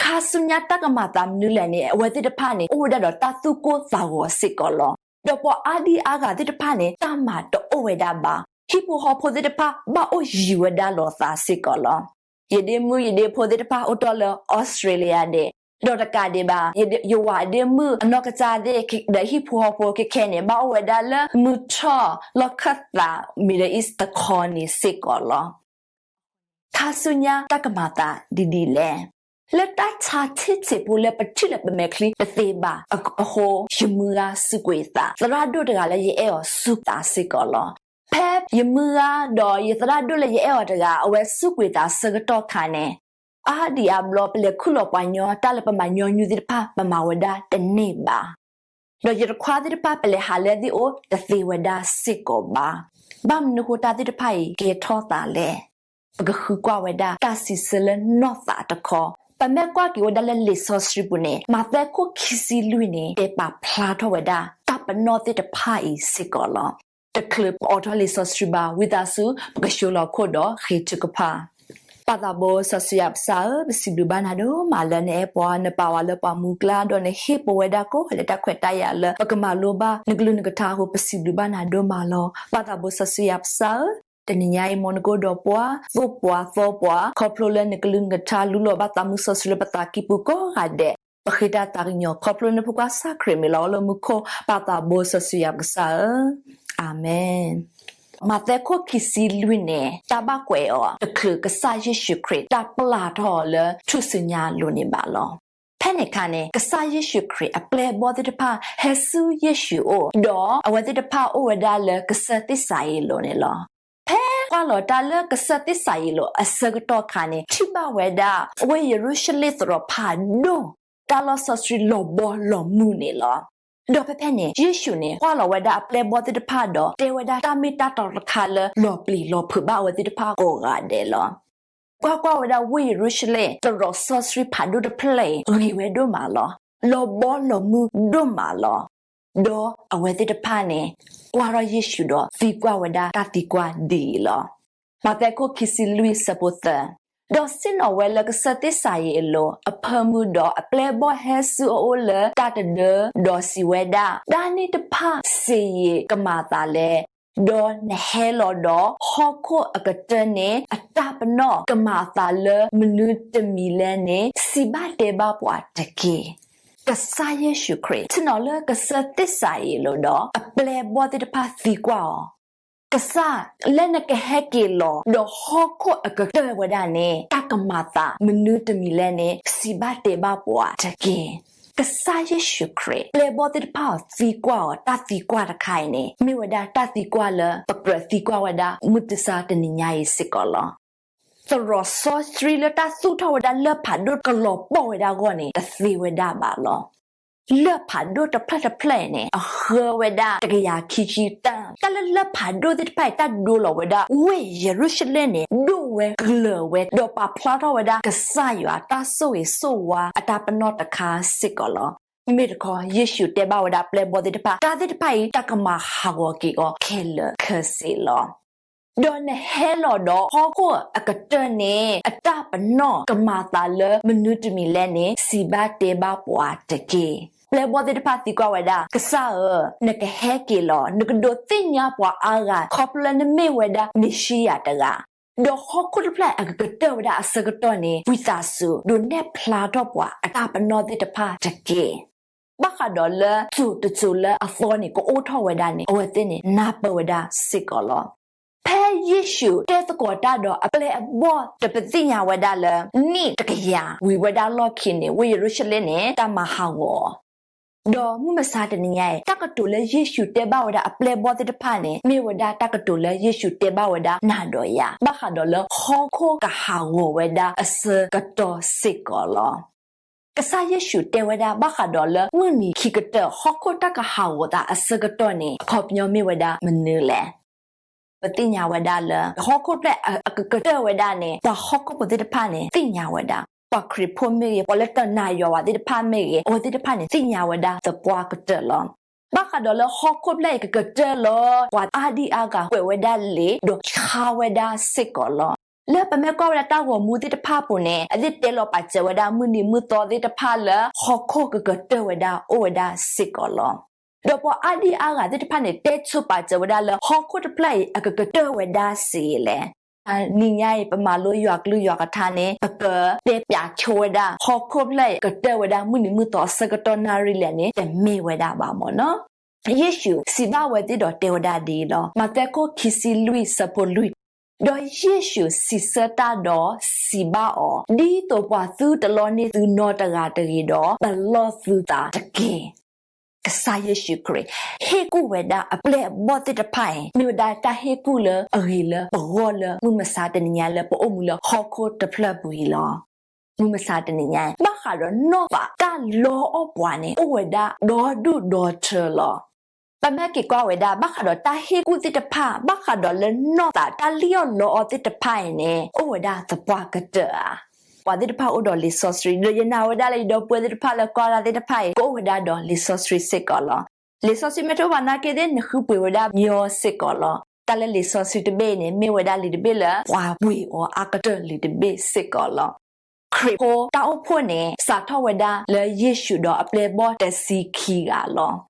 ခါဆူညါတၢ်ကမၤသးမနုၤလဲၣ်န့ၣ် အဝဲသ့ၣ်တဖၣ်န့ၣ် အိၣ်ဝဲဒၣ်ဒီးတၢ်သူၣ်ကိၢ်သးဂီၤစ့ၢ်ကီးလီၤ. ဒီးပှၤအါဒံအါဂၤသ့ၣ်တဖၣ်န့ၣ် တၢ်မၤတအိၣ်ဝဲဒၣ်ဘၣ်. ဟံၣ်ဖိဃီဖိသ့ၣ်တဖၣ် ဘၣ်အိၣ်ယံၤဝဲဒၣ်လိာ်သးစ့ၢ်ကီးလီၤ. ယဒ့မုၣ်ယဒ့ဖိသ့ၣ်တဖၣ်အိၣ်တ့ၢ်လၢအီစထြ့လယါဒဲး, ဒီးတကးဒံးဘၣ် ယဝၤအဒ့မုၣ်အနီၢ်ကစၢ်သ့ၣ်ဒီးဟံၣ်ဖိဃီဖိခဲခဲန့ၣ် ဘၣ်အိၣ်ဝဲဒၣ်လၢမုၢ်ထီၣ်လီၢ်ခၢၣ်သး Middle East တခီန့ၣ်စ့ၢ်ကီးလီၤ. ခါဆူညါတၢ်ကမၤသးဒ်ဒ်လဲၣ်. လၢတၢ်ဆါဆံးဆံးဖိလၢပထံၣ်လၢပမဲာ်ချံတသ့ဘၣ်အဃိ ယမုၢ်ဂၤစူးကွံာ်သး, သရၣ်ဒိၣ်တဂၤလၢယအဲၣ်အီၤစူးကွံာ်သးစ့ၢ်ကီးလီၤ. ဖဲယမုၢ်ဂၤဒီးယသရၣ်ဒိၣ်လၢယအဲၣ်အီၤတဂၤ အဝဲစူးကွံာ်သးဆၢကတီၢ်ခါန့ၣ် အါဒံအါဘျီ ပလဲၤခူၣ်လီၤပှၤညီတၢ်လၢပမၤညီနုၢ်သ့ၣ်တဖၣ် ပမၤဝဲဒၣ်တန့ၢ်ဘၣ်. ဒီးယတခွါသ့ၣ်တဖၣ် ပလဲၤဟးလၢသ့ၣ်အိၣ်တသ့ဝဲဒၣ်စ့ၢ်ကီးဘၣ်. ဘၣ်မနုၤဃိတၢ်သ့ၣ်တဖၣ်အံၤကဲထီၣ်သးလဲၣ်. ပကဃုကွၢ်ဝဲဒၣ်တၢ်စံးဆၢလၢနီၢ်သးတခီ, ပမ့ၢ်ကွၢ်က့ၤဝဲဒၣ်လၢလံာ်စီဆှံပူၤန့ၣ် မးသဲခိၣ်ခံဆံလွံၢ်န့ၣ် တဲပာ်ဖျါထီၣ်ဝဲဒၣ် တၢ်ပနီၣ်သ့ၣ်တဖၣ်အံၤစ့ၢ်ကီးလီၤ. တချုးပအိးထီၣ်လံာ်စီဆှံဘၣ် ဝံသးစူၤ ပကဆှၢလီၤခိၣ်ဒီးဃ့ထုကဖၣ်. ပၢ်သးဘိစီဆှံယွၤပစၢ်ဧၢ, ပစံးဘျုးဘၣ်နၤဒိၣ်မးလၢနအဲၣ်ပှၤ, နပာ်ဝဲလၢပှၤမူကျါ, ဒီးနဟ့ၣ်ပဝဲဒၣ်ကိးဂၤဒဲးတၢ်ခွဲးတၢ်ယာ်လၢ ပကမၤလိဘၣ်နကလုၢ်နကထါအဃိ ပစံးဘျုးဘၣ်နၤဒိၣ်မးလီၤ. ပၢ်သးဘိစီဆှံယွၤပစၢ်ဧၢ, တနံၤညါအံၤ မ်နကအိၣ်ဒီးပှၤ, သိၣ်ပှၤ, သီပှၤ, ခီဖျိလၢနကလုၢ်နကထါ လူလီၤဘၣ်သးမုၢ်စီဆှံလၢပသးကံၢ်ပူၤကိးဂၤဒဲး, ပဃ့တၢ်သးကညီၤ ခီဖျိလၢနဖိခွါကစၢ်ခရံာ်မ့ၢ်လီၤ. အိၣ်လၢမူခိၣ်, ပၢ်သးဘိစီဆှံယွၤပစၢ်ဧၢ, အၤမ့ၣ်. မးသဲခိၣ်ခံဆံလွံၢ်န့ၣ် တၢ်ဘၣ်ကွဲးအီၤ တချုးကစၢ်ယ့ၣ်ၡူးခရံာ်တၢ်ပျၢ်ထီၣ်အီၤလၢထူၣ်စုညါအလိၤန့ၣ်ဘၣ်လီၤ. ဖဲန့ၣ်အခါန့ၣ် ကစၢ်ယ့ၣ်ၡူးခရံာ်အပျဲၢ်အဘီၣ်သ့ၣ်တဖၣ် ဟဲဆူယ့ၣ်ၡူးအအိၣ်, ဒီးအဝဲသ့ၣ်တဖၣ်အိၣ်ဝဲဒၣ်လၢကစၢၢ်သ့ၣ်စၤယံးအလိၤန့ၣ်လီၤ. ဖဲကွၢ်လီၤတၢ်လၢကစၢၢ်သ့ၣ်စၤယံးအလိၤအဆၢကတီၢ်အခါန့ၣ် ထံၣ်ဘၣ်ဝဲဒၣ် ဝ့ၢ်ယရူၤၡလ့ၣ်သရိာ်ဖးဒိၣ် တၢ်လီၢ်စီဆှံလီၤဘီလီၤမုၢ်န့ၣ်လီၤ. ဒီးဖဲဖဲန့ၣ် ယ့ၣ်ၡူးန့ၣ် ကွၢ်လီၤဝဲဒၣ်အပျဲၢ်အဘီၣ်သ့ၣ်တဖၣ်ဒီး တဲဝဲဒၣ်တၢ်မ့ၢ်တၢ်တီတခါလၢ လီၤပျံၤလီၤဖုးဘၣ်အဝဲသ့ၣ်တဖၣ်ကိးဂၤဒဲးလီၤ. ကွၢ်ကွၢ်ဝဲဒၣ်ဝ့ၢ်ယရူၤၡလ့ၣ် သရိာ်စီဆှံဖးဒိၣ်တဖျၢၣ်အံၤ ဂ့ၤဝဲဒိၣ်မးလီၤ. လီၤဘီလီၤမုၢ်ဒိၣ်မးလီၤ. ဒီးအဝဲသ့ၣ်တဖၣ်န့ၣ် ကွၢ်ထီၣ်ယ့ၣ်ၡူးဒီးသံကွၢ်ဝဲဒၣ်တၢ်သံကွၢ်ဒ်အံၤလီၤ. မးသဲခိၣ်ခံဆံလွံၢ်ဆၢဖိသၢ, ဒီးဆ့ၣ်နီၤဝဲလၢကစၢၢ်သ့ၣ်စၤယံးအလိၤ အဖၢမုၢ်ဒီးအပျဲၢ်အဘီၣ်ဟဲဆူအအိၣ်လၢတၢ်တဒၢ ဒီးစံးဝဲဒၣ်, တၢ်န့ၣ်တဖၣ်စ့ၢ်ကီးကမၤသးလဲၣ်. ဒီးနဟဲလီၤဒီးဟီၣ်ခိၣ်အကတၢၢ်န့ၣ် အတၢ်ပနီၣ်ကမၤသးလၢမနုၤတမံၤလဲၣ်န့ၣ် စံးဘၣ်တဲဘၣ်ပှၤတက့ၢ်. ကစၢ်ယ့ၣ်ၡူးခရံာ် ဆ့ၣ်နီၤလၢကစၢၢ်သ့ၣ်စၤယံးအလိၤဒီး အပျဲၢ်အဘီၣ်သ့ၣ်တဖၣ်သံကွၢ်အီၤ, ကစၢ်, လၢနကဟဲက့ၤလီၤ ဒီးဟီၣ်ခိၣ်အကတၢၢ်ဝဲဒၣ်န့ၣ် တၢ်ကမၤသးမနုၤတမံၤလဲၣ်န့ၣ် စံးဘၣ်တဲဘၣ်ပှၤတက့ၢ်. ကစၢ်ယ့ၣ်ၡူးခရံာ် ပျဲၢ်ဘီၣ်သ့ၣ်တဖၣ်အီၤသံကွၢ်အီၤ တၢ်သံကွၢ်တခါအံၤန့ၣ် မ့ၢ်ဝဲဒၣ်တၢ်သံကွၢ်လၢ ပကြၢးသံကွၢ်ဝဲဒၣ် မုၢ်တစၢ်တနံၤညါအံၤစ့ၢ်ကီးလီၤ. သရိာ်စီဆှံလၢတၢ်သူၣ်ထီၣ်ဝဲဒၣ်လၢၢ်ဖးဒိၣ်ကလီၤပှီၢ်ဝဲဒၣ်အဂီၢ်န့ၣ် တသ့ဝဲဒၣ်ဘၣ်လီၤ. လၢၢ်ဖးဒိၣ်တဖျၢၣ်တဖျၢၣ်အံၤန့ၣ် အဃၢဝဲဒၣ်တကယၤခံဆံတၢၣ်. တၢ်လၢလၢၢ်ဖးဒိၣ်သ့ၣ်တဖၣ်အံၤ တၢ်ဒိလီၤဝဲဒၣ် ဝ့ၢ်ယရူၤၡလ့ၣ်န့ၣ် ဒိၣ်ဝဲကလၢာ်ဝဲ ဒီးပာ်ဖျါထီၣ်ဝဲဒၣ်ကစၢ်ယွၤတၢ်ဆိၣ်ဂ့ၤဆိၣ်ဝါအတၢ်ပနီၣ်တခါစ့ၢ်ကီးလီၤ. မ့ၢ်တခီ ယ့ၣ်ၡူးတဲဘၣ်ဝဲဒၣ်ပျဲၢ်ဘီၣ်သ့ၣ်တဖၣ် တၢ်သ့ၣ်တဖၣ်အံၤ တၢ်ကမၤဟးဂီၤက့ၤအီၤခဲလၢာ်ခဲဆ့လီၤ. ဒီးနဟဲလီၤဒီးဟီၣ်ခိၣ်အကတၢၢ်န့ၣ် အတၢ်ပနီၣ်ကမၤသးလၢမနုၤတမံၤလဲၣ်န့ၣ် စံးဘၣ်တဲဘၣ်ပှၤတက့ၢ်. ပျဲၢ်ဘီၣ်သ့ၣ်တဖၣ်သံကွၢ်ဝဲဒၣ်, ကစၢ်ဧၢ, နကဟဲက့ၤလီၤ, နကဒိးသ့ၣ်ညါပှၤအါဂၤ ခီဖျိလၢနမ့ၢ်ဝဲဒၣ်မ့ၤၡံယၤတဂၤ, ဒီးဟီၣ်ခိၣ်တဖျၢၣ်အကကတၢၢ်ဝဲဒၣ်အဆၢကတီၢ်န့ၣ် ဝံသးစူၤ ဒိးနဲၣ်ဖျါထီၣ်ပှၤအတၢ်ပနီၣ်သ့ၣ်တဖၣ်တက့ၢ်. ဘၣ်ဃးဒီးလၢစိၤတစိၤလၢအသီန့ၣ် ကအိၣ်ထီၣ်ဝဲဒၣ်န့ၣ် အဝဲသ့ၣ်န့ၣ် နၢ်ပၢၢ်ဝဲဒၣ်စ့ၢ်ကီးလီၤ. ဖဲယ့ၣ်ၡူးတဲသကိးတၢ်ဒီးအပျဲၢ်အဘီၣ် တပသ့ၣ်ညါဝဲဒၣ်လၢ နံၣ်တကယၤဝံၤဝဲဒၣ်လီၢ်ခံန့ၣ် ဝ့ၢ်ယရူၤၡလ့ၣ်န့ၣ် တၢ်မၤဟးဂီၤအီၤ ဒီးမုၢ်မဆါတနံၤညါအံၤ တၢ်ကတိၤလၢယ့ၣ်ၡူးတဲဘၣ်ဝဲဒၣ်အပျဲၢ်ဘီၣ်သ့ၣ်တဖၣ်န့ၣ် မ့ၢ်ဝဲဒၣ်တၢ်ကတိၤလၢယ့ၣ်ၡူးတဲဘၣ်ဝဲဒၣ်နၤဒီးယၤ ဘၣ်ဃးဒီးလၢဟီၣ်ခိၣ်ကဟးဂီၤဝဲဒၣ်အဆၢကတီၢ်စ့ၢ်ကီးလီၤ. ကစၢ်ယ့ၣ်ၡူးတဲဝဲဒၣ် ဘၣ်ဃးဒီးလၢမုၢ်နံၤခံကတၢၢ် ဟီၣ်ခိၣ်တၢ်ကဟးဂီၤသးအဆၢကတီၢ်န့ၣ် အခီပညီမ့ၢ်ဝဲဒၣ်မနုၤလဲၣ်. ပသ့ၣ်ညါဝဲဒၣ်လၢ ဟီၣ်ခိၣ်ဖျၢၣ်အကကတၢၢ်ဝဲဒၣ်န့ၣ် ပှၤဟီၣ်ခိၣ်ဖိသ့ၣ်တဖၣ်န့ၣ် သ့ၣ်ညါဝဲဒၣ်, ပှၤခရံာ်ဖိမ့ၢ်ဂ့ၤ, ပှၤလၢတနာ်ယွၤဘၣ်သ့ၣ်တဖၣ်မ့ၢ်ဂ့ၤ, အဝဲသ့ၣ်တဖၣ်န့ၣ် သ့ၣ်ညါဝဲဒၣ်သပှၢ်ကတၢၢ်လီၤ. ဘၣ်ဃးဒီးလၢဟီၣ်ခိၣ်ဖျၢၣ်အံၤကကတၢၢ်လီၤ ပှၤအါဒံအါဂၤကွဲးဝဲဒၣ်လံာ် ဒီးဆါဝဲဒၣ်စ့ၢ်ကီးလီၤ. လၢပမ့ၢ်ကွၢ်ဝဲဒၣ်တၢ်ဂီၤမူသ့ၣ်တဖၣ်အပူၤန့ၣ် အသ့ၣ်တဲလီၤပာ်စၢၤဝဲဒၣ်မုၢ်နံၤမုၢ်သီသ့ၣ်တဖၣ်လၢ ဟီၣ်ခိၣ်ကကတၢၢ်ဝဲဒၣ်အိၣ်ဝဲဒၣ်စ့ၢ်ကီးလီၤ. ဒီးပှၤအါဒံအါဂၤသ့ၣ်တဖၣ်န့ၣ် တဲဆိပာ်စၢၤဝဲဒၣ်လၢ ဟီၣ်ခိၣ်တဖျၢၣ်အံၤအကကတၢၢ်ဝဲဒၣ်စ့ၢ်လဲၣ်. တနံၤညါအံၤ ပမၤလိယွၤကလုၢ်ယွၤကထါန့ၣ် ပကတဲပၠးဆိဝဲဒၣ် ဟီၣ်ခိၣ်ဖျၢၣ်အံၤကတၢၢ်ဝဲဒၣ်မုၢ်နံၤမုၢ်သီအဆၢကတီၢ်နၣ်ရံၣ်လဲၣ်န့ၣ် တမ့ၢ်ဝဲဒၣ်ဘၣ်မ့ၢ်နီၤ. ယ့ၣ်ၡူးစံးဘၣ်ဝဲသ့ၣ်ဒီးတဲဝဲဒၣ်ဒ်အံၤလီၤ. မးသဲခိၣ်ခံဆံလွံၢ်ဆၢဖိလွံၢ်, ဒီးယ့ၣ်ၡူးစံးဆၢတၢ်ဒီးစံးဘၣ်အီၤ, ဒ်သိးပှၤသုတလီန့ၢ်သုနီတဂၤတဂ့ၤဒီး ပလီၢ်သုသးတက့ၢ်. ကစၢ်ယ့ၣ်ၡူးခရံာ် ဟ့ၣ်ကူၣ်ဝဲဒၣ်အပျဲၢ်အဘီၣ်သ့ၣ်တဖၣ်အံၤ မ့ၢ်ဝဲဒၣ်တၢ်ဟ့ၣ်ကူၣ်လၢအဂ့ၤလၢပဂီၢ်လၢမုၢ်မဆါတနံၤညါလၢပအိၣ်မူလၢဟီၣ်ခိၣ်တဖျၢၣ်ပူၤအံၤလီၤ. မုၢ်မဆါတနံၤညါအံၤ ဘၣ်ဃးဒီးနီၢ်သးတၢ်လီအီၣ်ပှၤန့ၣ် အိၣ်ဝဲဒၣ်ဒီဒူၣ်ဒီထၢလီၤ. ပမ့ၢ်က့ၤကွၢ်ဝဲဒၣ် ဘၣ်ဃးဒီးတၢ်ဟ့ၣ်ကူၣ်သ့ၣ်တဖၣ် ဘၣ်ဃးဒီးလၢနီၢ်သးတၢ်လံၣ်အီၣ်လီအီၣ်သ့ၣ်တဖၣ်အံၤန့ၣ် အိၣ်ဝဲဒၣ်သပှၢ်ကတၢၢ်ဧါ. ပှၤသ့ၣ်တဖၣ်အိၣ်ဒီးလံာ်စီဆှံ ဒီးယနာ်ဝဲဒၣ်လၢယဒီပုၢ်ဝဲၢ်သ့ၣ်တဖၣ်လၢကွၢ်တၢ်သ့ၣ်တဖၣ်အံၤ ကအိၣ်ဝဲဒၣ်ဒီးလံာ်စီဆှံစ့ၢ်ကီးလီၤ. လံာ်စီဆှံမ့ၢ်တအိၣ်ဘၣ်နာ်က့သ့ၣ် နဃုပှ့ၤဝဲဒၣ်ညီစ့ၢ်ကီးလီၤ. တၢ်လၢလံာ်စီဆှံတဘ့ၣ်အံၤန့ၣ် မ့ၢ်ဝဲဒၣ်လံာ်တဘ့ၣ်လၢ ပှၤပှ့ၤအီၤအါကတၢၢ်လံာ်တဘ့ၣ်စ့ၢ်ကီးလီၤ. ခရံာ်ဖိတၢ်အိၣ်ဖှိၣ်န့ၣ် စးထီၣ်ဝဲဒၣ်လၢယ့ၣ်ၡူးဒီးအပျဲၢ်ဘီၣ်တဆံခံဂၤလီၤ.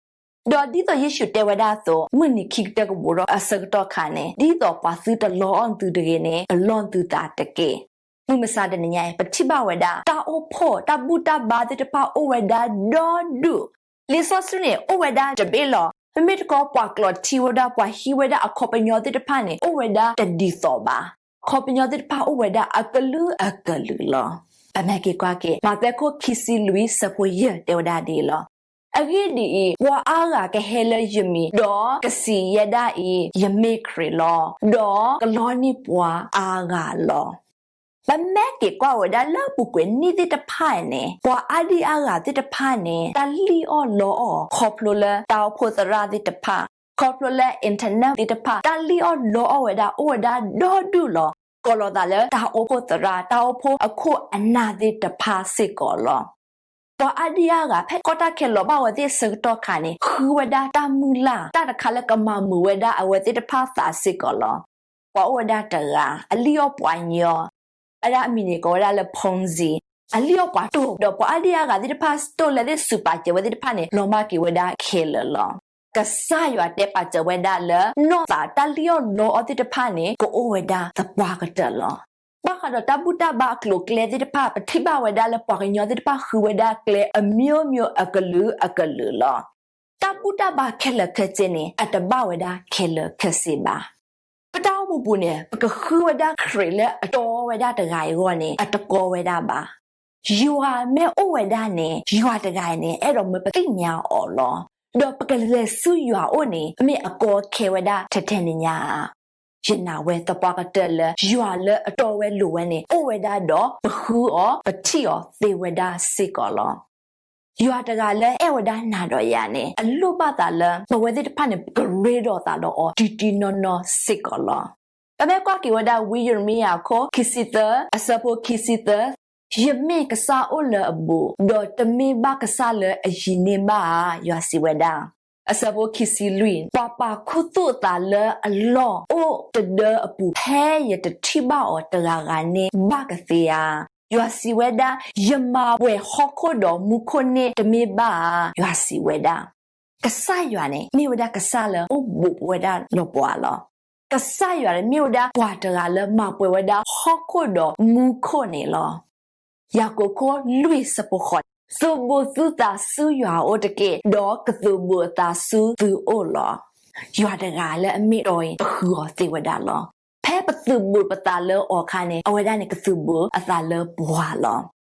ဒီးဒ်သိးယ့ၣ်ၡူးတဲဝဲဒၣ်အသိး မုၢ်နံၤခံကတၢၢ်ကဘိးထီၣ်အဆၢကတီၢ်ခါန့ၣ် ဒ်သိးပှၤသုတလီအီၣ်သုတဂ့ၤန့ၣ် ကလီသုသးတက့ၢ်. မုၢ်မဆါတနံၤညါအံၤ ပထံၣ်ဘၣ်ဝဲဒၣ် တၢ်အိၣ်ဖှိၣ်တၢ်ဘူၣ်တၢ်ဘါသ့ၣ်တဖၣ်အိၣ်ဝဲဒၣ်ဒီဒူၣ်. လံာ်စီဆှံန့ၣ် အိၣ်ဝဲဒၣ်တဘ့ၣ်လီၤ. မ့မ့ၢ်တခီ ပှၤကျိးထံဝဲဒၣ် ပှၤဟံးဝဲဒၣ်အခီပညီသ့ၣ်တဖၣ်န့ၣ် အိၣ်ဝဲဒၣ်တဒ်သိးဘၣ်. အခီပညီသ့ၣ်တဖၣ်အိၣ်ဝဲဒၣ်အကလုာ်အကလုာ်လီၤ. ပမ့ၢ်က့ၤကွၢ်က့ၤ မးသဲခိၣ်ခံဆံလွံၢ်ဆၢဖိယဲၢ်တဲဝဲဒၣ်ဒ်အံၤလီၤ. အဂ့ၢ်ဒ်အံၤ, ပှၤအါဂၤကဟဲလၢယမံၤ, ဒီးကစံးယဲဒၣ်အံၤ, ယမ့ၢ်ခရံာ်လီၤ. ဒီးကလီန့ၢ်ပှၤအါဂၤလီၤ. ပမ့ၢ်က့ၤကွၢ်ဝဲဒၣ်လၢအပူၤကွံာ်နံၣ်သ့ၣ်တဖၣ်န့ၣ် ပှၤအါဒံအါဂၤသ့ၣ်တဖၣ်န့ၣ် တၢ်လံၣ်အီၣ်လီအီၣ် ခီဖျိလၢတၢ်အိၣ်ဖှိၣ်သရၣ်သ့ၣ်တဖၣ်, ခီဖျိလၢ internet သ့ၣ်တဖၣ် တၢ်လံၣ်အီၣ်လီအီၣ်ဝဲဒၣ် အိၣ်ဝဲဒၣ်ဒီဒူၣ်လီၤ. ကိးလီၤသးလၢတၢ်အိၣ်ဖှိၣ်သရၣ် တၢ်အိၣ်ဖှိၣ်အခိၣ်အနၢ်သ့ၣ်တဖၣ်စ့ၢ်ကီးလီၤ. ပှၤအါဒံအါဂၤ ဖဲကီၢ်တၢ်ခဲလီၤဘၣ်ဝဲသ့ၣ်အဆၢကတီၢ်ခါန့ၣ် ဃုဝဲဒၣ်တၢ်မုၢ်လၢ် တၢ်တခါလၢကမၤမုာ်ဝဲဒၣ်အဝဲသ့ၣ်တဖၣ်သးစ့ၢ်ကီးလီၤ. ပှၤအိၣ်ဝဲဒၣ်တဂၤ အလံၣ်အီၣ်ပှၤညီ, အဒၣ်အမံၤန့ၣ်ကိးဝဲဒၣ်လၢ Ponzi, အလံၣ်အီၣ်ပှၤတိၢ် ဒီးပှၤအါဒံအါဂၤသ့ၣ်တဖၣ် တိၢ်လဲသ့ၣ်စူးပာ်စၢၤဝဲသ့ၣ်တဖၣ်န့ၣ် လီၤမၢ်က့ၤဝဲဒၣ်ခဲလၢာ်လီၤ. ကစၢ်ယွၤတဲပာ်စၢၤဝဲဒၣ်လၢ နီၢ်သးတၢ်လံၣ်အီၣ်လီအီၣ်သ့ၣ်တဖၣ်န့ၣ် ကအိၣ်ဝဲဒၣ်သပှၢ်ကတၢၢ်လီၤ. ဘၣ်ဃးဒီးတၢ်ဘူၣ်တၢ်ဘါအကျိၤအကျဲသ့ၣ်တဖၣ် ပထံၣ်ဘၣ်ဝဲဒၣ်လၢပှၤကညီသ့ၣ်တဖၣ်ဃုဝဲဒၣ်ကျဲအမျိုးမျိုးအကလုာ်အကလုာ်လီၤ. တၢ်ဘူၣ်တၢ်ဘါခဲလၢာ်ခဲဆ့န့ၣ် အတဘၣ်ဝဲဒၣ်ခဲလၢာ်ခဲဆ့ဘၣ်. ပတၢ်အိၣ်မူပူၤန့ၣ် ပကဃုဝဲဒၣ်ခရံာ်လၢအတီဝဲဒၣ်တဂၤအံၤအဂီၢ်န့ၣ် အတကီဝဲဒၣ်ဘၣ်. ယွၤမ့ၢ်အိၣ်ဝဲဒၣ်န့ၣ် ယွၤတဂၤအံၤန့ၣ် အဲၣ်ဒိးမၢပသ့ၣ်ညါအီၤလီၤ. ဒီးပကလဲၤဆူယွၤအအိၣ်န့ၣ် မ့ၢ်အကီခဲဝဲဒၣ်ထဲထဲန့ၣ်ညါဧါ. ယနာ်ဝဲသပှၢ်ကတၢၢ်လၢ ယွၤလၢအတီဝဲလိၤဝဲန့ၣ် အိၣ်ဝဲဒၣ်ဒီးပဃုအီၤ ပထံၣ်အီၤသ့ဝဲဒၣ်စ့ၢ်ကီးလီၤ. ယွၤတဂၤလၢအဲၣ်ဝဲဒၣ်နၤဒီးယၤန့ၣ် အလိၣ်ဘၣ်သးလၢ ပဝဲသ့ၣ်တဖၣ်န့ၣ် ပကရ့ဒီးသးဒီးအီၤတံၢ်တံၢ်နီၢ်နီၢ်စ့ၢ်ကီးလီၤ. ပမ့ၢ်ကွၢ်က့ၤဝဲဒၣ် ဝံယံးရမံယၤအခိၣ်ခံဆံသၢ အဆၢဖိခံဆံသၢ, ယမ့ၢ်ကစၢ်အိၣ်လၢအဘူး, ဒီးတမ့ၢ်ဘၣ်ကစၢ်လၢအယံၤန့ၢ်ဘၣ်ဧါ, ယွၤစံးဝဲဒၣ်. အဆၢဖိခံဆံလွံၢ်, ပှၤပာ်ခူသူၣ်အသးလၢအလီၢ်အိၣ်တဒၢအပူၤ ဖဲယတထံၣ်ဘၣ်အီၤတဂၤဂၤန့ၣ် ဘၣ်ကသ့ဧါ. ယွၤစံးဝဲဒၣ်, ယမၤပှဲၤဟီၣ်ခိၣ်ဒီးမူခိၣ်န့ၣ်တမ့ၢ်ဘၣ်ဧါ, ယွၤစံးဝဲဒၣ်. ကစၢ်ယွၤန့ၣ် မ့ၢ်ဝဲဒၣ်ကစၢ်လၢအိၣ်ဘူးဝဲဒၣ်လၢပှၤလီၤ. ကစၢ်ယွၤန့ၣ် မ့ၢ်ဝဲဒၣ်ပှၤတဂၤလၢမၤပှဲၤဝဲဒၣ်ဟီၣ်ခိၣ်ဒီးမူခိၣ်န့ၣ်လီၤ. ယၤကိာ်ခိၣ်လွံၢ်ဆၢဖိဃိးန့ၣ်, သုးဘူးသုသးဆူယွၤအအိၣ်တက့ၢ်, ဒီးကသုးဘူးအသးဆူသုအိၣ်လီၤ. ယွၤတဂၤလၢအမ့ၢ်တီအံၤ ပဃုအီၤသ့ဝဲဒၣ်လီၤ. ဖဲပသုးဘူးပသးလၢအီၤအခါန့ၣ် အဝဲဒၣ်န့ၣ် ကသုးဘူးအသးလၢပှၤလီၤ.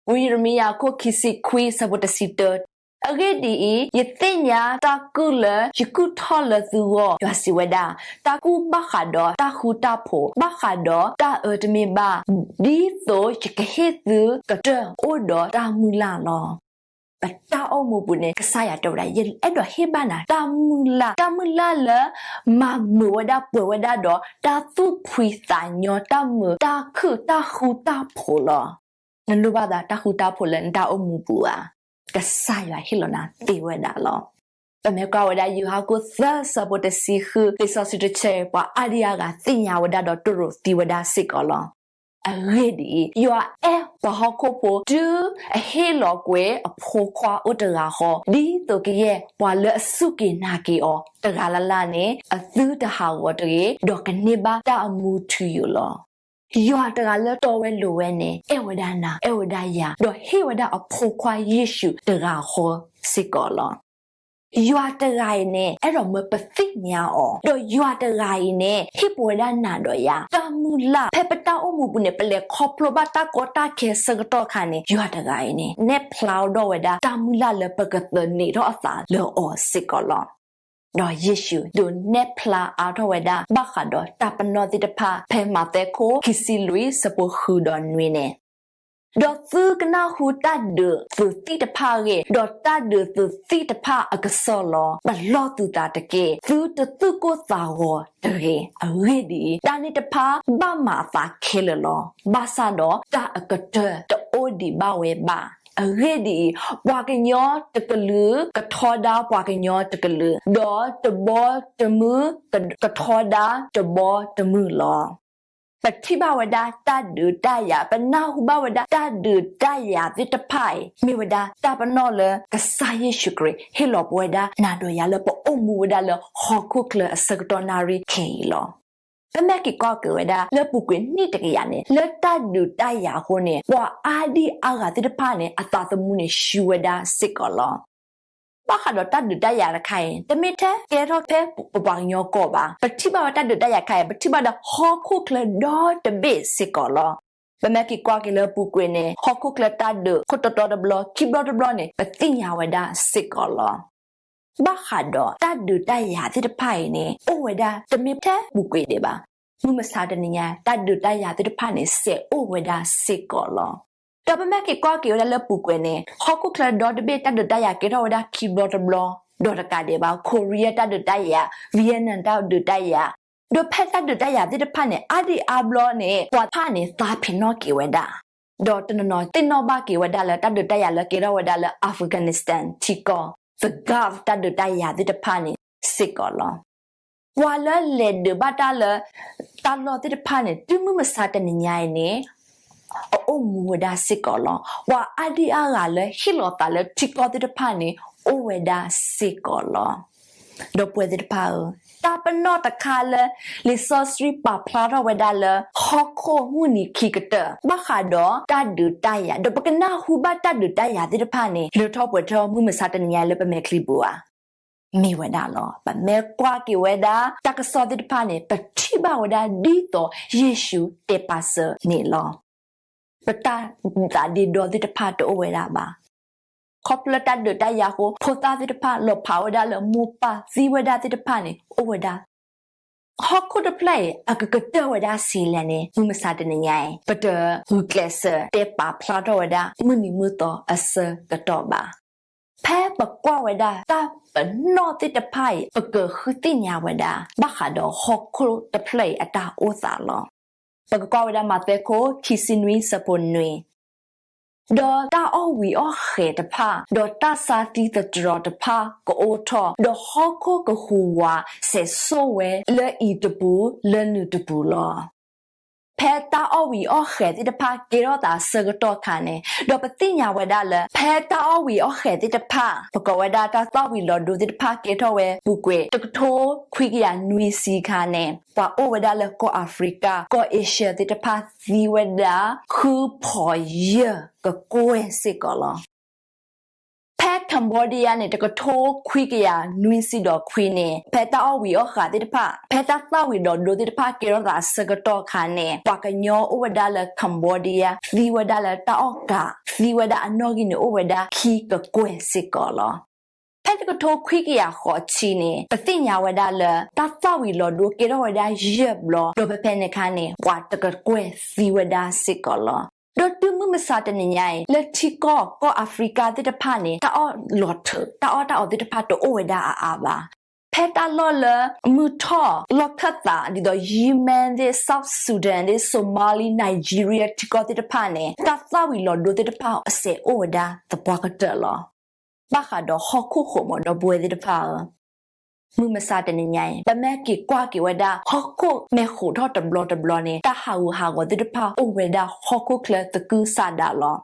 ဝံယံးရမံယၤအခိၣ်ခံဆံခွံဆၢဖိတဆံတၢ, အဂ့ၢ်ဒ်အံၤ, ယသ့ၣ်ညါတၢ်ကုၢ်လၢယကုၢ်ထီၣ်လၢသုဂီၢ်, ယွၤစံးဝဲဒၣ်, တၢ်ကုၢ်ဘၣ်ဃးဒီးတၢ်ဃူတၢ်ဖိး, ဘၣ်ဃးဒီးတၢ်အၢတမ့ၢ်ဘၣ်, ဒ်သိးယကဟ့ၣ်သုကတၢၢ်အိၣ်ဒီးတၢ်မုၢ်လၢ်လီၤ. ပတၢ်အိၣ်မူပူၤန့ၣ် ကစၢ်ယွၤတဲဝဲဒၣ် ယအဲၣ်ဒိးဟ့ၣ်ဘၣ်နၤ တၢ်မုၢ်လၢ်, တၢ်မုၢ်လၢ်လၢ မၤမုာ်ဝဲဒၣ်ပှဲၤဝဲဒၣ်ဒီး တၢ်သူၣ်ဖှံသးညီ တၢ်မုာ် တၢ်ခုၣ် တၢ်ဃူတၢ်ဖိးလီၤ. နလိၣ်ဘၣ်သးတၢ်ဃူတၢ်ဖိးလၢနတၢ်အိၣ်မူပူၤဧါ. ကစၢ်ယွၤဟ့ၣ်လီၤနၤသ့ဝဲဒၣ်လီၤ. ပမ့ၢ်ကွၢ်ဝဲဒၣ် ယိၤဟၣ်ခိၣ်သၢဆၢဖိတဆံဃု လံာ်စီဆှံတဆၢအံၤ ပှၤအါဒံအါဂၤသ့ၣ်ညါဝဲဒၣ်ဒီး တိၢ်ရိၤသံဝဲဒၣ်စ့ၢ်ကီးလီၤ. အဂ့ၢ်ဒ်အံၤ, ယွၤအဲၣ်ပှၤဟီၣ်ခိၣ်ဖိ တုၤအဟ့ၣ်လီၤကွံာ်အဖိခွါအိၣ်တဂၤဃီ, ဒ်သိးကယဲၢ်ပှၤလၢအစူၢ်က့ၤနာ်က့ၤအီၤ တဂၤလၢ်လၢ်န့ၣ် အသုတဟးဂီၤတဂ့ၤ, ဒီးကန့ၢ်ဘၣ်တၢ်အမူထူယိာ်လီၤ. ယွၤတဂၤလၢတီဝဲလိၤဝဲန့ၣ် အဲၣ်ဝဲဒၣ်နၤ အဲၣ်ဝဲဒၣ်ယၤ ဒီးဟ့ၣ်ဝဲဒၣ်အဖိခွါယ့ၣ်ၡူးတဂၤဃီစ့ၢ်ကီးလီၤ. ယွၤတဂၤအံၤန့ၣ် အဲၣ်ဒိးမၢပသ့ၣ်ညါအီၤ, ဒီးယွၤတဂၤအံၤန့ၣ် ဟ့ၣ်ပဝဲဒၣ်နၤဒီးယၤ တၢ်မုၢ်လၢ် ဖဲပတၢ်အိၣ်မူပူၤန့ၣ် ပလဲၤခီဖျိဘၣ်တၢ်ကီတၢ်ခဲဆၢကတီၢ်ခါန့ၣ် ယွၤတဂၤအံၤန့ၣ် နဲၣ်ဖျါထီၣ်ဝဲဒၣ် တၢ်မုၢ်လၢ်လၢပကသန့ၤထီၣ်အသးလၢအီၤစ့ၢ်ကီးလီၤ. ဒီးယ့ၣ်ၡူးဒုးနဲၣ်ဖျါအါထီၣ်ဝဲဒၣ် ဘၣ်ဃးဒီးတၢ်ပနီၣ်သ့ၣ်တဖၣ် ဖဲမးသဲခိၣ်ခံဆံလွံၢ်ဆၢဖိဃုဒီးနွံန့ၣ် ဒီးသုကနၢ်ဟူတၢ်ဒုးသုးသံၣ်တဖၣ်အဂ့ၢ်, ဒီးတၢ်ဒုးသုးသံၣ်တဖၣ်အကစီၣ်လီၤ. ပလီၢ်သုသးတက့ၢ်. သုတသူၣ်ကိၢ်သးဂီၤတဂ့ၤ. အဂ့ၢ်ဒ်အံၤ, တၢ်န့ၣ်တဖၣ်ဘၣ်မၤအသးခဲလၢာ်လီၤ. ဘၣ်ဆၣ်ဒီးတၢ်အကတၢၢ်တအိၣ်ဒံးဘၣ်ဝဲဘၣ်. အဂ့ၢ်ဒ်အံၤ, ပှၤကညီတကလုာ်ကထီဒါပှၤကညီတကလုာ်, ဒီးတဘီတမုၢ်ကထီဒါတဘီတမုၢ်လီၤ. ပထံၣ်ဘၣ်ဝဲဒၣ်တၢ်ဒုးတၢ်ယၤ, ပနၢ်ဟူဘၣ်ဝဲဒၣ်တၢ်ဒုးတၢ်ယၤသ့ၣ်တဖၣ်အံၤ မ့ၢ်ဝဲဒၣ်တၢ်ပနီၣ်လၢကစၢ်ယ့ၣ်ၡူးခရံာ်ဟ့ၣ်လီၤပဝဲဒၣ်နၤဒီးယၤလၢပအိၣ်မူဝဲဒၣ်လၢဟီၣ်ခိၣ်ချၢအဆၢကတီၢ်နၣ်ရံၣ်ခဲအံၤလီၤ. ပမ့ၢ်က့ၤကွၢ်က့ၤဝဲဒၣ်လၢပူၤကွံာ်နံၣ်တကယၤန့ၣ် လၢတၢ်ဒုးတၢ်ယၤအဃိန့ၣ် ပှၤအါဒံအါဂၤသ့ၣ်တဖၣ်န့ၣ် အသးသမူန့ၣ် ဆူၣ်ဝဲဒၣ်စ့ၢ်ကီးလီၤ. ဘၣ်ဃးဒီးတၢ်ဒုးတၢ်ယၤတခါအံၤ တမ့ၢ်ထဲကဲထီၣ်ဖဲပပှၤကညီကီၢ်ဘၣ်. ပထံၣ်ဘၣ်ဝဲတၢ်ဒုးတၢ်ယၤတခါအံၤ ပထံၣ်ဘၣ်ဒီးဟီၣ်ခိၣ်ချၢဒီတဘ့ၣ်စ့ၢ်ကီးလီၤ. ပမ့ၢ်က့ၤကွၢ်က့ၤလၢပူၤကွံာ်န့ၣ် ဟီၣ်ခိၣ်ချၢတၢ်ဒုး ခိၣ်တီတီတဘျီ ခံဘျီတဘျီန့ၣ် ပသ့ၣ်ညါဝဲဒၣ်စ့ၢ်ကီးလီၤ. ဘၣ်ဃးဒီးတၢ်ဒုးတၢ်ယၤသ့ၣ်တဖၣ်အံၤန့ၣ် အိၣ်ဝဲဒၣ်တမ့ၢ်ထဲပူၤကွံာ်ဒံးဘၣ်. မုၢ်မဆါတနံၤညါ တၢ်ဒုးတၢ်ယၤသ့ၣ်တဖၣ်န့ၣ် စဲးအိၣ်ဝဲဒၣ်စ့ၢ်ကီးလီၤ. ဒီးပမ့ၢ်က့ၤကွၢ်က့ၤဝဲဒၣ်လၢပူၤကွံာ်န့ၣ် ဟီၣ်ခိၣ်ချၢဒီတဘ့ၣ်တၢ်ဒုးတၢ်ယၤကဲထီၣ်ဝဲဒၣ်ခံဘျီတဘျီ ဒီးတကးဒံးဘၣ် Korea တၢ်ဒုးတၢ်ယၤ, Vietnam တၢ်ဒုးတၢ်ယၤ, ဒီးဖဲတၢ်ဒုးတၢ်ယၤသ့ၣ်တဖၣ်န့ၣ် အါဒံအါဘျီန့ၣ် ပှၤတဖၣ်န့ၣ် သးဖံးနီၣ်က့ၤဝဲဒၣ်, ဒီးတနီၤနီၤသ့ၣ်နီၣ်ဘၣ်က့ၤဝဲဒၣ်လၢတၢ်ဒုးတၢ်ယၤလၢကဲထီၣ်ဝဲဒၣ်လၢ Afghanistan ထံကီၢ် the Gulf တၢ်ဒုးတၢ်ယၤသ့ၣ်တဖၣ်န့ၣ်စ့ၢ်ကီးလီၤ. ပှၤလၢလဲၤဒုးဘၣ်တၢ်လၢ တၢ်လီၢ်သ့ၣ်တဖၣ်န့ၣ် တုၤမုၢ်မဆါတနံၤညါအံၤန့ၣ် အအိၣ်မူဝဲဒၣ်စ့ၢ်ကီးလီၤ. ပှၤအါဒံအါဂၤလၢဟ့ၣ်လီၤသးလၢထံကီၢ်သ့ၣ်တဖၣ်န့ၣ် အိၣ်ဝဲဒၣ်စ့ၢ်ကီးလီၤ. ဒီပုၢ်ဝဲၢ်သ့ၣ်တဖၣ်ဧၢ, တၢ်ပနီၣ်တခါလၢ လံာ်စီဆှံပာ်ဖျါထီၣ်ဝဲဒၣ်လၢ ဟီၣ်ခိၣ်မုၢ်နံၤခံကတၢၢ် ဘၣ်ဃးဒီးတၢ်ဒုးတၢ်ယၤ ဒီးပကနၢ်ဟူဘၣ်တၢ်ဒုးတၢ်ယၤသ့ၣ်တဖၣ်န့ၣ် လၢထီၣ်ပှဲၤထီၣ်မုၢ်မဆါတနံၤညါလၢပမဲာ်ချံပူၤဧါ. မ့ၢ်ဝဲဒၣ်လီၤ. ပမ့ၢ်ကွၢ်က့ၤဝဲဒၣ် တၢ်ကစီၣ်သ့ၣ်တဖၣ်န့ၣ် ပထံၣ်ဘၣ်ဝဲဒၣ်ဒ်သိးယ့ၣ်ၡူးတဲပာ်စၢၤန့ၣ်လီၤ. ပတၢ်သးဒ့ဒီသ့ၣ်တဖၣ်တအိၣ်ဝဲဒၣ်ဘၣ်. ခီဖျိတၢ်ဒုးတၢ်ယၤအဃိ ဖိသၣ်သ့ၣ်တဖၣ်လီၤဖးဝဲဒၣ်လၢမိၢ်ပၢ်သံဝဲဒၣ်သ့ၣ်တဖၣ်န့ၣ် အိၣ်ဝဲဒၣ်. ဟီၣ်ခိၣ်တဖျၢၣ်အံၤ အကကတၢၢ်ဝဲဒၣ်ဆံးလဲၣ်န့ၣ် မုၢ်မဆါတနံၤညါအံၤ ပတဂုာ်ကျဲးစၢးတဲပာ်ဖျါထီၣ်ဝဲဒၣ် မုၢ်နံၤမုၢ်သီအဆၢကတီၢ်ဘၣ်. ဖဲပကွၢ်ဝဲဒၣ်တၢ်ပနီၣ်သ့ၣ်တဖၣ်အံၤ ပကဃုသ့ၣ်ညါဝဲဒၣ် ဘၣ်ဃးဒီးဟီၣ်ခိၣ်တဖျၢၣ်အံၤအတၢ်အိၣ်သးလီၤ. ပကကွၢ်ဝဲဒၣ်မးသဲခိၣ်ခံဆံနွံဆၢဖိနွံ, ဒီးတၢ်အီၣ်ဝံၤအီၣ်ဃဲၤတဖၣ် ဒီးတၢ်ဆါသံသတြီၤတဖၣ်ကအိၣ်ထီၣ်, ဒီးဟီၣ်ခိၣ်ကဟူးဝးစဲးစိၣ်ဝဲလၢအံၤတပူၤလၢနုၤတပူၤလီၤ. ဖဲတၢ်အီၣ်ဝံၤအီၣ်ဃဲၤသ့ၣ်တဖၣ်ကဲထီၣ်သးဆၢကတီၢ်ခါန့ၣ်, ဒီးပသ့ၣ်ညါဝဲဒၣ်လၢ ဖဲတၢ်အီၣ်ဝံၤအီၣ်ဃဲၤသ့ၣ်တဖၣ် ပကိးဝဲဒၣ်တၢ်သၣ်ဝံၤလီၤဒိသ့ၣ်တဖၣ်ကဲထီၣ်ဝဲပူၤကွံာ် တကထိခွံကယၤနွံဆံခါန့ၣ် ပှၤအိၣ်ဝဲဒၣ်လၢကီၢ်အၤဖရံကၤ ကီၢ်အ့ရှၢသ့ၣ်တဖၣ်သံဝဲဒၣ် ဃုဖီးယဲၢ်ကကွဲၢ်စ့ၢ်ကီးလီၤ. ဖဲ Cambodia န့ၣ် တကထိခွံကယၤနွံဆံဒီးခွံန့ၣ် ဖဲတၢ်အီၣ်ဝံၤအီၣ်ဃဲၤသ့ၣ်တဖၣ် ဖဲတၢ်သၣ်ဝံၤလီၤဒိသ့ၣ်တဖၣ်ကဲထီၣ်သးအဆၢကတီၢ်ခါန့ၣ် ပှၤကညီအိၣ်ဝဲဒၣ်လၢ Cambodia သံဝဲဒၣ်လၢတၢ်အီၣ်ကး သံဝဲဒၣ်အနီၣ်ဂံၢ်န့ၣ်အိၣ်ဝဲဒၣ်ခံကကွဲၢ်စ့ၢ်ကီးလီၤ. ဖဲတကထိခွံကယၤဃိးဆံန့ၣ် ပသ့ၣ်ညါဝဲဒၣ်လၢ တၢ်သၣ်ဝံၤလီၤဒိကဲထီၣ်ဝဲဒၣ်ယဲၢ်ဘျီ ဒီးဖဲဖဲန့ၣ်အခါန့ၣ် ပှၤတကကွဲၢ်သံဝဲဒၣ်စ့ၢ်ကီးလီၤ. ဒီးတုၤမုၢ်မဆါတနံၤညါအံၤ လၢထံကီၢ်ကီၢ်အၤဖရံကၤသ့ၣ်တဖၣ်န့ၣ် တၢ်အီၣ်လီၤထုး တၢ်အီၣ်တၢ်အီသ့ၣ်တဖၣ်တအိၣ်ဝဲဒၣ်အါအါဘၣ်. ဖဲတၢ်လီၢ်လၢ မုၢ်ထီၣ်လီၢ်ခၢၣ်သး ဒ်သိး Yemen သ့ၣ် South Sudan သ့ၣ် Somali Nigeria ထံကီၢ်သ့ၣ်တဖၣ်န့ၣ် တၢ်သၣ်ဝံၤလီၤဒိသ့ၣ်တဖၣ်အစဲးအိၣ်ဝဲဒၣ်သပှၢ်ကတၢၢ်လီၤ. ဘၣ်ဃးဒီးဟီၣ်ခိၣ်ဃိးမး ဒီပုၢ်ဝဲၢ်သ့ၣ်တဖၣ်ဧၢ, မုၢ်မဆါတနံၤညါအံၤ ပမ့ၢ်က့ၤကွၢ်က့ၤဝဲဒၣ် ဟီၣ်ခိၣ်မ့ၢ်ဃိးထီၣ်တဘျီတဘျီန့ၣ် တၢ်ဟးဂူာ်ဟးဂီၤသ့ၣ်တဖၣ်အိၣ်ဝဲဒၣ်ဟီၣ်ခိၣ်ချၢသကုၤဆးဒးလီၤ.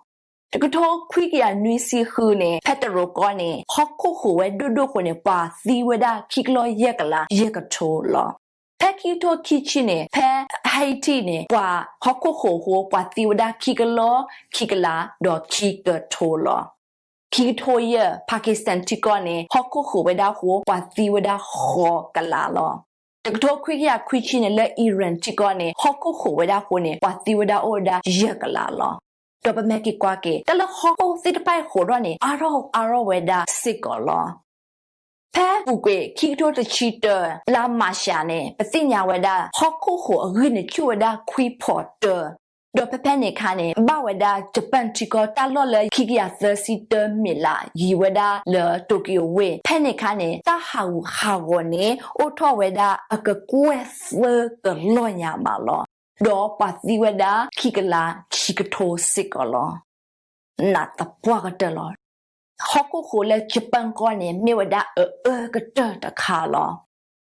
တကထိခွံကယၤနွံဆံဃုန့ၣ် ဖဲတရူးကီၢ်န့ၣ် ဟီၣ်ခိၣ်ဃိးဝဲဒိၣ်ဒိၣ်ဃိန့ၣ် ပှၤသံဝဲဒၣ်ခံကလီၢ်ယဲၢ်ကလးယဲၢ်ကထိလီၤ. ဖဲခံကထိခံဆံန့ၣ် ဖဲ Haiti န့ၣ် ပှၤဟီၣ်ခိၣ်ဃိးဃိ ပှၤသံဝဲဒၣ်ခံကလီၢ်ခံကလးဒီးခံကထိလီၤ. ခံကထိယဲၢ် Pakistan ထံကီၢ်န့ၣ် ဟီၣ်ခိၣ်ဃိးဝဲဒၣ်ဃိ ပှၤသံဝဲဒၣ်ဃိးကလးလီၤ. တကထိခွံကယၤခွံဆံန့ၣ် လၢ Iran ထံကီၢ်န့ၣ် ဟီၣ်ခိၣ်ဃိးဝဲဒၣ်ဃိန့ၣ် ပှၤသံဝဲဒၣ်အိၣ်ဝဲဒၣ်ယဲၢ်ကလးလီၤ. ဒီးပမ့ၢ်က့ၤကွၢ်က့ၤ တၢ်လၢဟီၣ်ခိၣ်သ့ၣ်တဖၣ်အံၤဃိးထီၣ်န့ၣ် အါထီၣ်အါထီၣ်ဝဲဒၣ်စ့ၢ်ကီးလီၤ. ဖဲပူၤကွံာ်ခံကထိတဆံတၢ လါမးရှးန့ၣ် ပသ့ၣ်ညါဝဲဒၣ် ဟီၣ်ခိၣ်ဃိးအဂံၢ်န့ၣ်ဆူၣ်ဝဲဒၣ်ခွံဖီးတၢ ဒီးဖဲဖဲန့ၣ်အခါန့ၣ် ဘၣ်ဝဲဒၣ် Japan ထံကီၢ် တၢ်လီၢ်လၢခံကယၤသၢဆံတၢ မံးလး ယံၤဝဲဒၣ်လၢ Tokyo ဝ့ၢ်, ဖဲန့ၣ်အခါန့ၣ် တၢ်ဟးဂူာ်ဟးဂီၤန့ၣ် အိၣ်ထီၣ်ဝဲဒၣ်အကကွဲၢ်သၢကလီၢ်ညါမးလီၤ. ဒီးပှၤသံဝဲဒၣ်ခံကလးခံကထိစ့ၢ်ကီးလီၤ. နးသပှၢ်ကတၢၢ်လီၤ. ဟီၣ်ခိၣ်ဃိလၢ Japan ကီၢ်န့ၣ် မ့ၢ်ဝဲဒၣ်အအၢကတၢၢ်တခါလီၤ.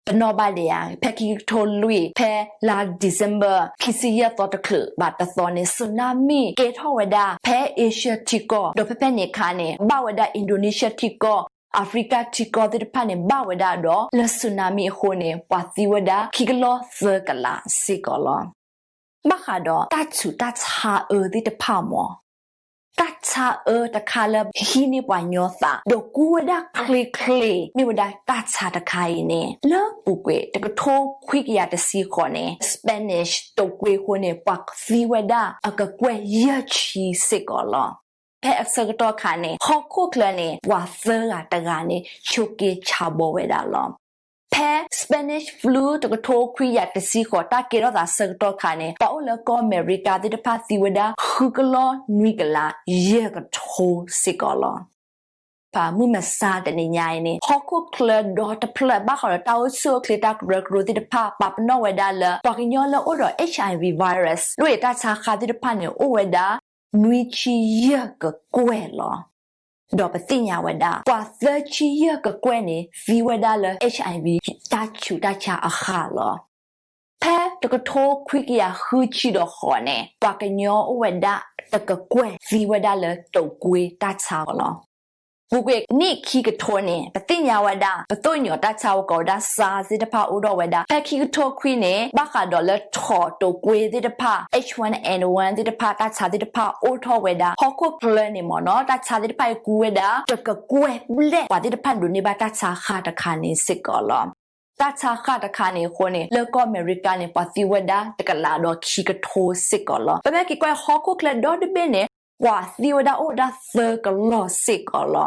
ပနီၣ်ဘၣ်ဒံးဧါ, ဖဲခံကထိလွံၢ်, ဖဲလါ December ခံဆံယဲၢ်သီတချုး ဘၣ်တသီန့ၣ် tsunami ကဲထီၣ်ဝဲဒၣ် ဖဲ Asia ထံကီၢ်, ဒီးဖဲဖဲန့ၣ်အခါန့ၣ် ဘၣ်ဝဲဒၣ် Indonesia ထံကီၢ်, Africa ထံကီၢ်သ့ၣ်တဖၣ်န့ၣ် ဘၣ်ဝဲဒၣ်ဒီး လၢ tsunami အဃိန့ၣ် ပှၤသံဝဲဒၣ်ခံကလီၢ်သၢကလးစ့ၢ်ကီးလီၤ. ဘၣ်ဃးဒီးတၢ်ဆူးတၢ်ဆါအၢသ့ၣ်တဖၣ်မး, တၢ်ဆါအၢတခါလၢဟံးန့ၢ်ပှၤညီသး ဒီးကူဝဲဒၣ်ချ့ချ့ မ့ၢ်ဝဲဒၣ်တၢ်ဆါတခါအံၤန့ၣ် လၢပူၤကွံာ်တကထိခွံကယၤတဆံဃိးန့ၣ် Spanish တိာ်ကွ့အဃိန့ၣ် ပှၤသံဝဲဒၣ်အကကွဲၢ်ယဲၢ်ဆံစ့ၢ်ကီးလီၤ. ဖဲအဆၢကတီၢ်ခါန့ၣ် ဟီၣ်ခိၣ်ချၢန့ၣ် ပှၤသၢဂၤတဂၤန့ၣ် ဆိးက့ဆါဘီဝဲဒၣ်လီၤ. ဖဲ Spanish flu တကထိခွံကယၤတဆံဃိး တၢ်ကဲထီၣ်သးဆၢကတီၢ်ခါန့ၣ် ပှၤအိၣ်လၢကီၢ်အမဲရကၤသ့ၣ်တဖၣ်သံဝဲဒၣ် ဃုကလီၢ်နွံကလးယဲၢ်ကထိစ့ၢ်ကီးလီၤ. ဖဲမုၢ်မဆါတနံၤညါအံၤန့ၣ် ဟီၣ်ခိၣ်ချၢဒီတဖျၢၣ် ဘၣ်ဃးဒီးတၢ်အိၣ်ဆူၣ်အိၣ်ချ့တၢ်ကရၢကရိသ့ၣ်တဖၣ် ပာ်ပနီၣ်ဝဲဒၣ်လၢ ပှၤကညီလၢအိၣ်ဒီး HIV virus ဒိၣ်အံၤတၢ်ဆါဃၢ်သ့ၣ်တဖၣ်န့ၣ် အိၣ်ဝဲဒၣ် နွံဆံယဲၢ်ကကွဲၢ်လီၤ. ဒီးပသ့ၣ်ညါဝဲဒၣ် ပှၤသၢဆံယဲၢ်ကကွဲၢ်န့ၣ် သံဝဲဒၣ်လၢ HIV တၢ်ဆူးတၢ်ဆါအဃၢ်လီၤ. ဖဲတကထိခွံကယၤဃုဆံဒီးဃိးန့ၣ် ပှၤကညီအိၣ်ဝဲဒၣ်တကကွဲၢ် သံဝဲဒၣ်လၢတိာ်ကွ့တၢ်ဆါအဃိလီၤ. ပူၤကွံာ်နံၣ်ခံကထိန့ၣ် ပသ့ၣ်ညါဝဲဒၣ် ပသိၣ်ညီၣ်တၢ်ဆါဝဲကိးဝဲဒၣ် SARS သ့ၣ်တဖၣ်အိၣ်ထီၣ်ဝဲဒၣ် ဖဲခံကထိခွံန့ၣ် ဘၣ်ဃးဒီးလၢထိးတိာ်ကွ့သ့ၣ်တဖၣ် H one N one သ့ၣ်တဖၣ် တၢ်ဆါသ့ၣ်တဖၣ်အိၣ်ထီၣ်ဝဲဒၣ် ဟီၣ်ခိၣ်ချၢန့ၣ်မ့ၢ်နီၤ တၢ်ဆါသ့ၣ်တဖၣ်အံၤကူဝဲဒၣ် တကကွဲၢ်ဘျဲၣ် ပှၤသ့ၣ်တဖၣ်ဒိးန့ၢ်ဘၣ်တၢ်ဆါဃၢ်တခါန့ၣ်စ့ၢ်ကီးလီၤ. တၢ်ဆါဃၢ်တခါန့ၣ်အဃိန့ၣ် လၢကီၢ်အမဲရကၤန့ၣ် ပှၤသံဝဲဒၣ်တကလးဒီးခံကထိစ့ၢ်ကီးလီၤ. ပမ့ၢ်က့ၤကွၢ်ဟီၣ်ခိၣ်ချၢဒီတဘ့ၣ်န့ၣ် ပှၤသံဝဲဒၣ်အိၣ်ဝဲဒၣ်သၢကလီၢ်စ့ၢ်ကီးလီၤ.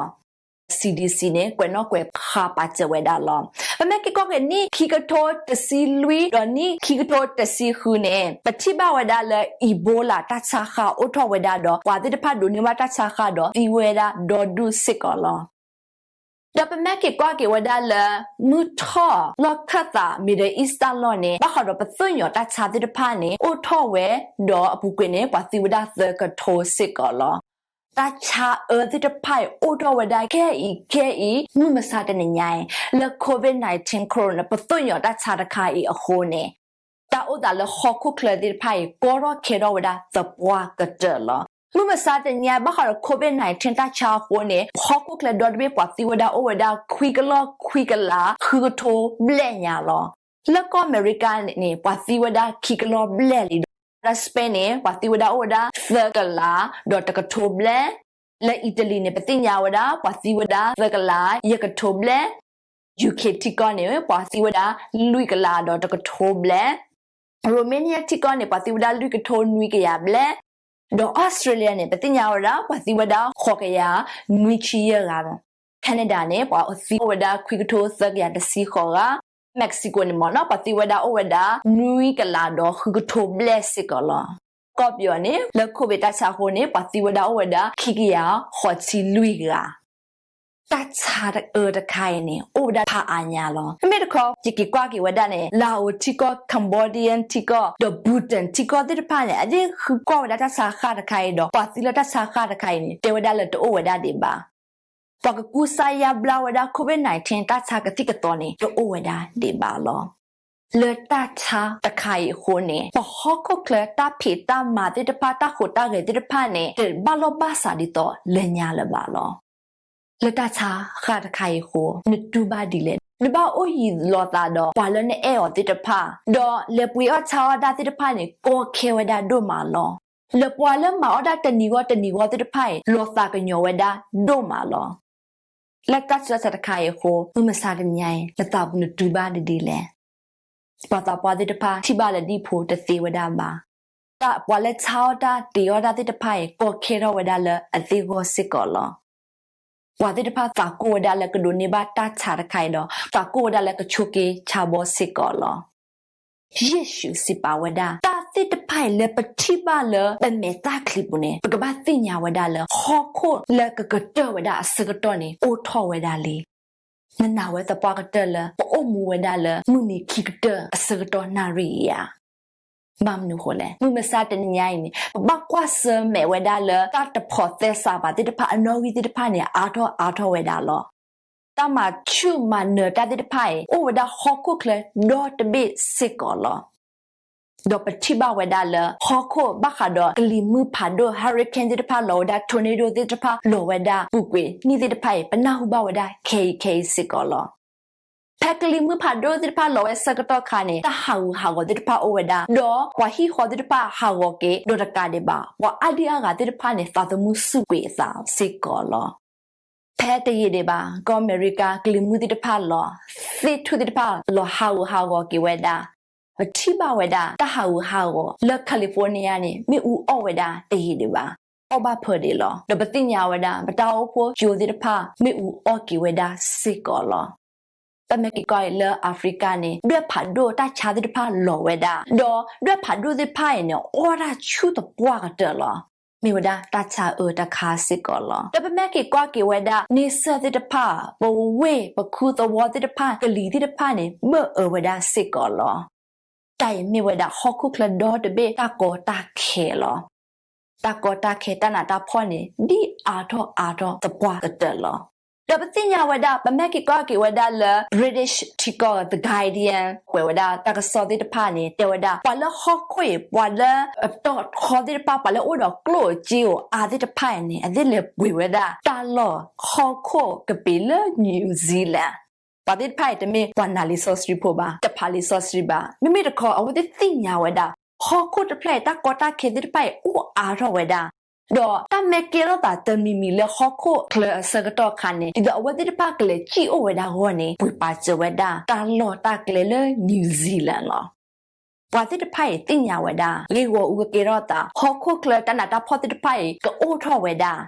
C D C န့ၣ် ကွဲးနီၣ်ကွဲးဃာ်ပာ်စၢၤဝဲဒၣ်လီၤ. ပမ့ၢ်က့ၤကွၢ်က့ၤနံၣ်ခံကထိတဆံလွံၢ် ဒီးနံၣ်ခံကထိတဆံဃုန့ၣ် ပထံၣ်ဘၣ်ဝဲဒၣ်လၢ Ebola တၢ်ဆါဃၢ်အိၣ်ထီၣ်ဝဲဒၣ်ဒီး ပှၤသ့ၣ်တဖၣ်ဒိးန့ၢ်ဘၣ်တၢ်ဆါဃၢ်ဒီးသံဝဲဒၣ်ဒီဒူၣ်စ့ၢ်ကီးလီၤ. ဒီးပမ့ၢ်က့ၤကွၢ်က့ၤဝဲဒၣ်လၢ မုၢ်ထီၣ်လီၢ်ခၢၣ်သး Middle East တၢ်လီၢ်န့ၣ် ဘၣ်ဃးဒီးပသိၣ်ညီၣ်တၢ်ဆါသ့ၣ်တဖၣ်န့ၣ် အိၣ်ထီၣ်ဝဲ ဒီးအပူၤကွံာ်န့ၣ် ပှၤသံဝဲဒၣ်သၢကထိစ့ၢ်ကီးလီၤ. တၢ်ဆါအၢသ့ၣ်တဖၣ်အံၤ အိၣ်ထီၣ်ဝဲဒၣ်ခဲအံၤခဲအံၤ မုၢ်မဆါတနံၤညါအံၤ လၢ COVID nineteen corona ပသိၣ်ညီၣ်တၢ်ဆါတခါအံၤအဃိန့ၣ် တၢ်အိၣ်သးလၢဟီၣ်ခိၣ်ချၢသ့ၣ်တဖၣ်အံၤ ကီထီၣ်ခဲထီၣ်ဝဲဒၣ်သပှၢ်ကတၢၢ်လီၤ. မုၢ်မဆါတနံၤညါ ဘၣ်ဃးဒီး COVID nineteen တၢ်ဆါအဃိန့ၣ် ဟီၣ်ခိၣ်ချၢဒီတဘ့ၣ်ပှၤသံဝဲဒၣ်အိၣ်ဝဲဒၣ် ခွံကလီၢ်ခွံကလးဃုကထိဘျဲၣ်ညါလီၤ. လၢကီၢ်အမဲရကၤန့ၣ် ပှၤသံဝဲဒၣ်ခံကလီၢ်ဘျဲၣ်လံဒီး လၢ Spain န့ၣ် ပှၤသံဝဲဒၣ်အိၣ်ဝဲဒၣ်သၢကလးဒီးတကထိဘျဲၣ်, လၢ Italy န့ၣ် ပသ့ၣ်ညါဝဲဒၣ် ပှၤသံဝဲဒၣ်သၢကလးယဲၢ်ကထိဘျဲၣ်, UK ထံကီၢ်န့ၣ် ပှၤသံဝဲဒၣ်လွံၢ်ကလးဒီးတကထိဘျဲၣ်, Romania ထံကီၢ်န့ၣ် ပှၤသံဝဲဒၣ်လွံၢ်ကထိနွံကယၤဘျဲၣ်, ဒီး Australia န့ၣ် ပသ့ၣ်ညါဝဲဒၣ် ပှၤသံဝဲဒၣ်ဃိးကယၤနွံဆံယဲၢ်ဂၤ, Canada န့ၣ် ပှၤသံအိၣ်ဝဲဒၣ်ခွံကထိသၢကယၤတဆံဃိးဂၤ, Mexico န့ၣ်မ့ၢ်နီၤ ပှၤသံဝဲဒၣ်အိၣ်ဝဲဒၣ်နွံကလးဒီးဃုကထိဘျဲၣ်စ့ၢ်ကီးလီၤ. ကီၢ်ပယီၤန့ၣ် လၢ COVID တၢ်ဆါအဃိန့ၣ် ပှၤသံဝဲဒၣ်အိၣ်ဝဲဒၣ်ခံကယၤဃိးဆံလွံၢ်ဂၤ. တၢ်ဆါအၢတခါအံၤန့ၣ် အိၣ်ဝဲဒၣ်ဖးအါညါလီၤ. မ့မ့ၢ်တခီ ယက့ၤကွၢ်က့ၤဝဲဒၣ်န့ၣ် Laos ထံကီၢ်, Cambodian ထံကီၢ်, ဒီး Bhutan ထံကီၢ်သ့ၣ်တဖၣ်န့ၣ် အဒ့ၣ်ဃုကွၢ်ဝဲဒၣ်တၢ်ဆါဃၢ်တခါအံၤဒီး ပှၤသံလၢတၢ်ဆါဃၢ်တခါအံၤန့ၣ် တဲဝဲဒၣ်လၢတအိၣ်ဝဲဒၣ်ဒံးဘၣ်. ပှၤကကူစါယါဘျါဝဲဒၣ် COVID nineteen တၢ်ဆါကသံၣ်ကသီန့ၣ် တအိၣ်ဝဲဒၣ်ဒံးဘၣ်လီၤ. လၢတၢ်ဆါတခါအံၤအဃိန့ၣ် ပှၤဟီၣ်ခိၣ်ချၢတၢ်ဖံးတၢ်မၤသ့ၣ်တဖၣ် တၢ်ဟူးတၢ်ဂဲၤသ့ၣ်တဖၣ်န့ၣ် တဘၣ်လိာ်ဘၣ်စးဒ်သိးလၢညါလၢၤဘၣ်လီၤ. လၢတၢ်ဆါဃၢ်တခါအံၤအဃိ နတူၢ်ဘၣ်ဒ်လဲၣ်. နဘၣ်အိၣ်ယံၤလိာ်သးဒီးပှၤလၢနအဲၣ်အီၤသ့ၣ်တဖၣ်, ဒီးလဲၤပှ့ၤအီၣ်ဆါအီၣ်တၢ်သ့ၣ်တဖၣ်န့ၣ် ကီခဲဝဲဒၣ်ဒိၣ်မးလီၤ. လၢပှၤလၢမၤအီၣ်တၢ်တနံၤဂီၢ်တနံၤဂီၢ်သ့ၣ်တဖၣ်အံၤ လိာ်သးကညီၤဝဲဒၣ်ဒိၣ်မးလီၤ. လၢတၢ်ဆါတခါအံၤအဃိ မုၢ်မဆါတနံၤညါအံၤ နသးပူၤနတူၢ်ဘၣ်ဒ်လဲၣ်. ပှၤသးပှၢ်သ့ၣ်တဖၣ် ထံၣ်ဘၣ်လၢဒ်ဖိတသ့ဝဲဒၣ်ဘၣ်. တၢ်ပှၤလၢဆါအီၣ်တၢ်တ့အီၣ်တၢ်သ့ၣ်တဖၣ်အံၤ ကီခဲထီၣ်ဝဲဒၣ်လၢအသ့ၣ်ဂီၢ်စ့ၢ်ကီးလီၤ. ပှၤသ့ၣ်တဖၣ်သးကိၢ်ဝဲဒၣ်လၢကဒိးန့ၢ်ဘၣ်တၢ်ဆါတခါအံၤဒီး သးကိၢ်ဝဲဒၣ်လၢကဆိးက့ဆါဘီစ့ၢ်ကီးလီၤ. ယ့ၣ်ၡူးစံးပာ်ဝဲဒၣ် တၢ်သ့ၣ်တဖၣ် တၢ်သ့ၣ်တဖၣ်အံၤလၢပထံၣ်ဘၣ်လၢပမဲာ်တၢ်ချံပူၤန့ၣ် ပကဘၣ်သ့ၣ်ညါဝဲဒၣ်လၢ ဟီၣ်ခိၣ်လၢကကတၢၢ်ဝဲဒၣ်အဆၢကတီၢ်န့ၣ် အိၣ်ထီၣ်ဝဲဒၣ်လံ. နနာ်ဝဲသပှၢ်ကတၢၢ်လၢ ပအိၣ်မူဝဲဒၣ်လၢမုၢ်နံၤခံကတၢၢ်အဆၢကတီၢ်နၣ်ရံၣ်ဧါ. ဘၣ်မနုၤဃိလဲၣ်, မုၢ်မဆါတနံၤညါအံၤန့ၣ် ပဘၣ်ကွၢ်ဆၢၣ်မဲာ်ဝဲဒၣ်လၢ တၢ်တဖိးသဲစးဘၣ်သ့ၣ်တဖၣ်အနီၣ်ဂံၢ်သ့ၣ်တဖၣ်န့ၣ် အါထီၣ်အါထီၣ်ဝဲဒၣ်လီၤ. တၢ်မၤဆူၣ်မၤနၢၤတၢ်သ့ၣ်တဖၣ်အံၤ အိၣ်ဝဲဒၣ်ဟီၣ်ခိၣ်ချၢဒီတဘ့ၣ်စ့ၢ်ကီးလီၤ. ဒီးပထံၣ်ဘၣ်ဝဲဒၣ်လၢ ဟီၣ်ခိၣ်ဘၣ်ဃးဒီးကလံၤမုၢ်ဖးဒိၣ် hurricane သ့ၣ်တဖၣ်လီၤဝဲဒၣ် tornado သ့ၣ်တဖၣ်လီၤဝဲဒၣ် ပူၤကွံာ်နံၣ်သ့ၣ်တဖၣ်အံၤ ပနၢ်ဟူဘၣ်ဝဲဒၣ်ခဲအံၤခဲအံၤစ့ၢ်ကီးလီၤ. ဖဲကလံၤမုၢ်ဖးဒိၣ်သ့ၣ်တဖၣ်လီၤဝဲဆၢကတီၢ်ခါန့ၣ် တၢ်ဟးဂူာ်ဟးဂီၤသ့ၣ်တဖၣ်အိၣ်ဝဲဒၣ်, ဒီးပှၤဟံၣ်ဃီသ့ၣ်တဖၣ်ဟးဂီၤက့ၤ ဒီးတကးဒံးဘၣ် ပှၤအါဒံအါဂၤသ့ၣ်တဖၣ်န့ၣ် သးသမူဆူၣ်ကွံာ်အသးစ့ၢ်ကီးလီၤ. ဖဲတယံာ်ဒံးဘၣ် ကီၢ်အမဲရကၤ ကလံၤမုၢ်သ့ၣ်တဖၣ်လီၤ, သ့ၣ်ထူၣ်သ့ၣ်တဖၣ်လီၤဟးဂူာ်ဟးဂီၤက့ၤဝဲဒၣ်, ပထံၣ်ဘၣ်ဝဲဒၣ် တၢ်ဟးဂူာ်ဟးဂီၤလၢ California န့ၣ် မ့ၣ်အူအီၣ်ဝဲဒၣ်တယံာ်ဒံးဘၣ်, အီၣ်ဘၣ်ဖၢဒံးလီၤ. ဒီးပသ့ၣ်ညါဝဲဒၣ် ပတၢ်အိၣ်ဖှိၣ်ကၠိသ့ၣ်တဖၣ် မ့ၣ်အူအီၣ်က့ၤဝဲဒၣ်စ့ၢ်ကီးလီၤ. ပမ့ၢ်က့ၤကွၢ်အံၤလၢ Africa န့ၣ် ဒွဲၣ်ဖးဒိၣ်တၢ်ဆါသ့ၣ်တဖၣ်လီၤဝဲဒၣ်, ဒီးဒွဲၣ်ဖးဒိၣ်သ့ၣ်တဖၣ်အံၤန့ၣ် အီၣ်တၢ်ဆူၣ်သပှၢ်ကတၢၢ်လီၤ. မ့ၢ်ဝဲဒၣ်တၢ်ဆါအၢတခါစ့ၢ်ကီးလီၤ. ဒီးပမ့ၢ်က့ၤကွၢ်က့ၤဝဲဒၣ် န့ဆၢၣ်သ့ၣ်တဖၣ်, ပဝ့ၢ်, ပခူသဝီသ့ၣ်တဖၣ်, ကလံၤသ့ၣ်တဖၣ်န့ၣ် ဘၢၣ်အၢဝဲဒၣ်စ့ၢ်ကီးလီၤ. တၢ်အံၤမ့ၢ်ဝဲဒၣ်ဟီၣ်ခိၣ်ချၢဒီတဘ့ၣ်တၢ်ကီတၢ်ခဲလီၤ. တၢ်ကီတၢ်ခဲတၢ်နးတၢ်ဖှီၣ်န့ၣ် ဒ်အါထီၣ်အါထီၣ်သပှၢ်ကတၢၢ်လီၤ. ဒီးပသ့ၣ်ညါဝဲဒၣ် ပမ့ၢ်က့ၤကွၢ်က့ၤဝဲဒၣ်လၢ British ထံကီၢ် The Guardian ကွဲးဝဲဒၣ်တၢ်ကစီၣ်သ့ၣ်တဖၣ်န့ၣ် တဲဝဲဒၣ် ပှၤလၢဟီၣ်ခိၣ်အံၤ ပှၤလၢအတီၤထီသ့ၣ်တဖၣ် ပှၤလၢအိၣ်ဒီးကျိၣ်စ့အိၣ်အါသ့ၣ်တဖၣ်အံၤန့ၣ် အသ့ၣ်လဲၤပှ့ၤဝဲဒၣ် တၢ်လီၢ်ဟီၣ်ခိၣ်ကပ့ၤလၢ New Zealand ပှၤသ့ၣ်တဖၣ်အံၤတမ့ၢ်ပှၤနာ်လံာ်စီဆှံဖိဘၣ်, တဖးလံာ်စီဆှံဘၣ်. မ့မ့ၢ်တခီ အဝဲသ့ၣ်သ့ၣ်ညါဝဲဒၣ် ဟီၣ်ခိၣ်တဖျၢၣ်အံၤ တၢ်ကီတၢ်ခဲသ့ၣ်တဖၣ်အံၤ အိၣ်အါထီၣ်ဝဲဒၣ်, ဒီးတၢ်မ့ၢ်ကဲထီၣ်သးတမံၤမံၤလၢဟီၣ်ခိၣ်ချၢအဆၢကတီၢ်အခါန့ၣ် ဒ်သိးအဝဲသ့ၣ်တဖၣ်ကလဲၤစံၣ်အိၣ်ဝဲဒၣ်အဂီၢ်န့ၣ် ပှ့ၤပာ်စၢၤဝဲဒၣ် တၢ်လီၢ်တၢ်ကျဲလၢ New Zealand လီၤ. ပှၤသ့ၣ်တဖၣ်အံၤသ့ၣ်ညါဝဲဒၣ် ဂ့ၢ်ဂီၢ်အူကကဲထီၣ်သး ဟီၣ်ခိၣ်ချၢတၢ်နးတၢ်ဖှီၣ်သ့ၣ်တဖၣ်အံၤ ကအိၣ်ထီၣ်ဝဲဒၣ်,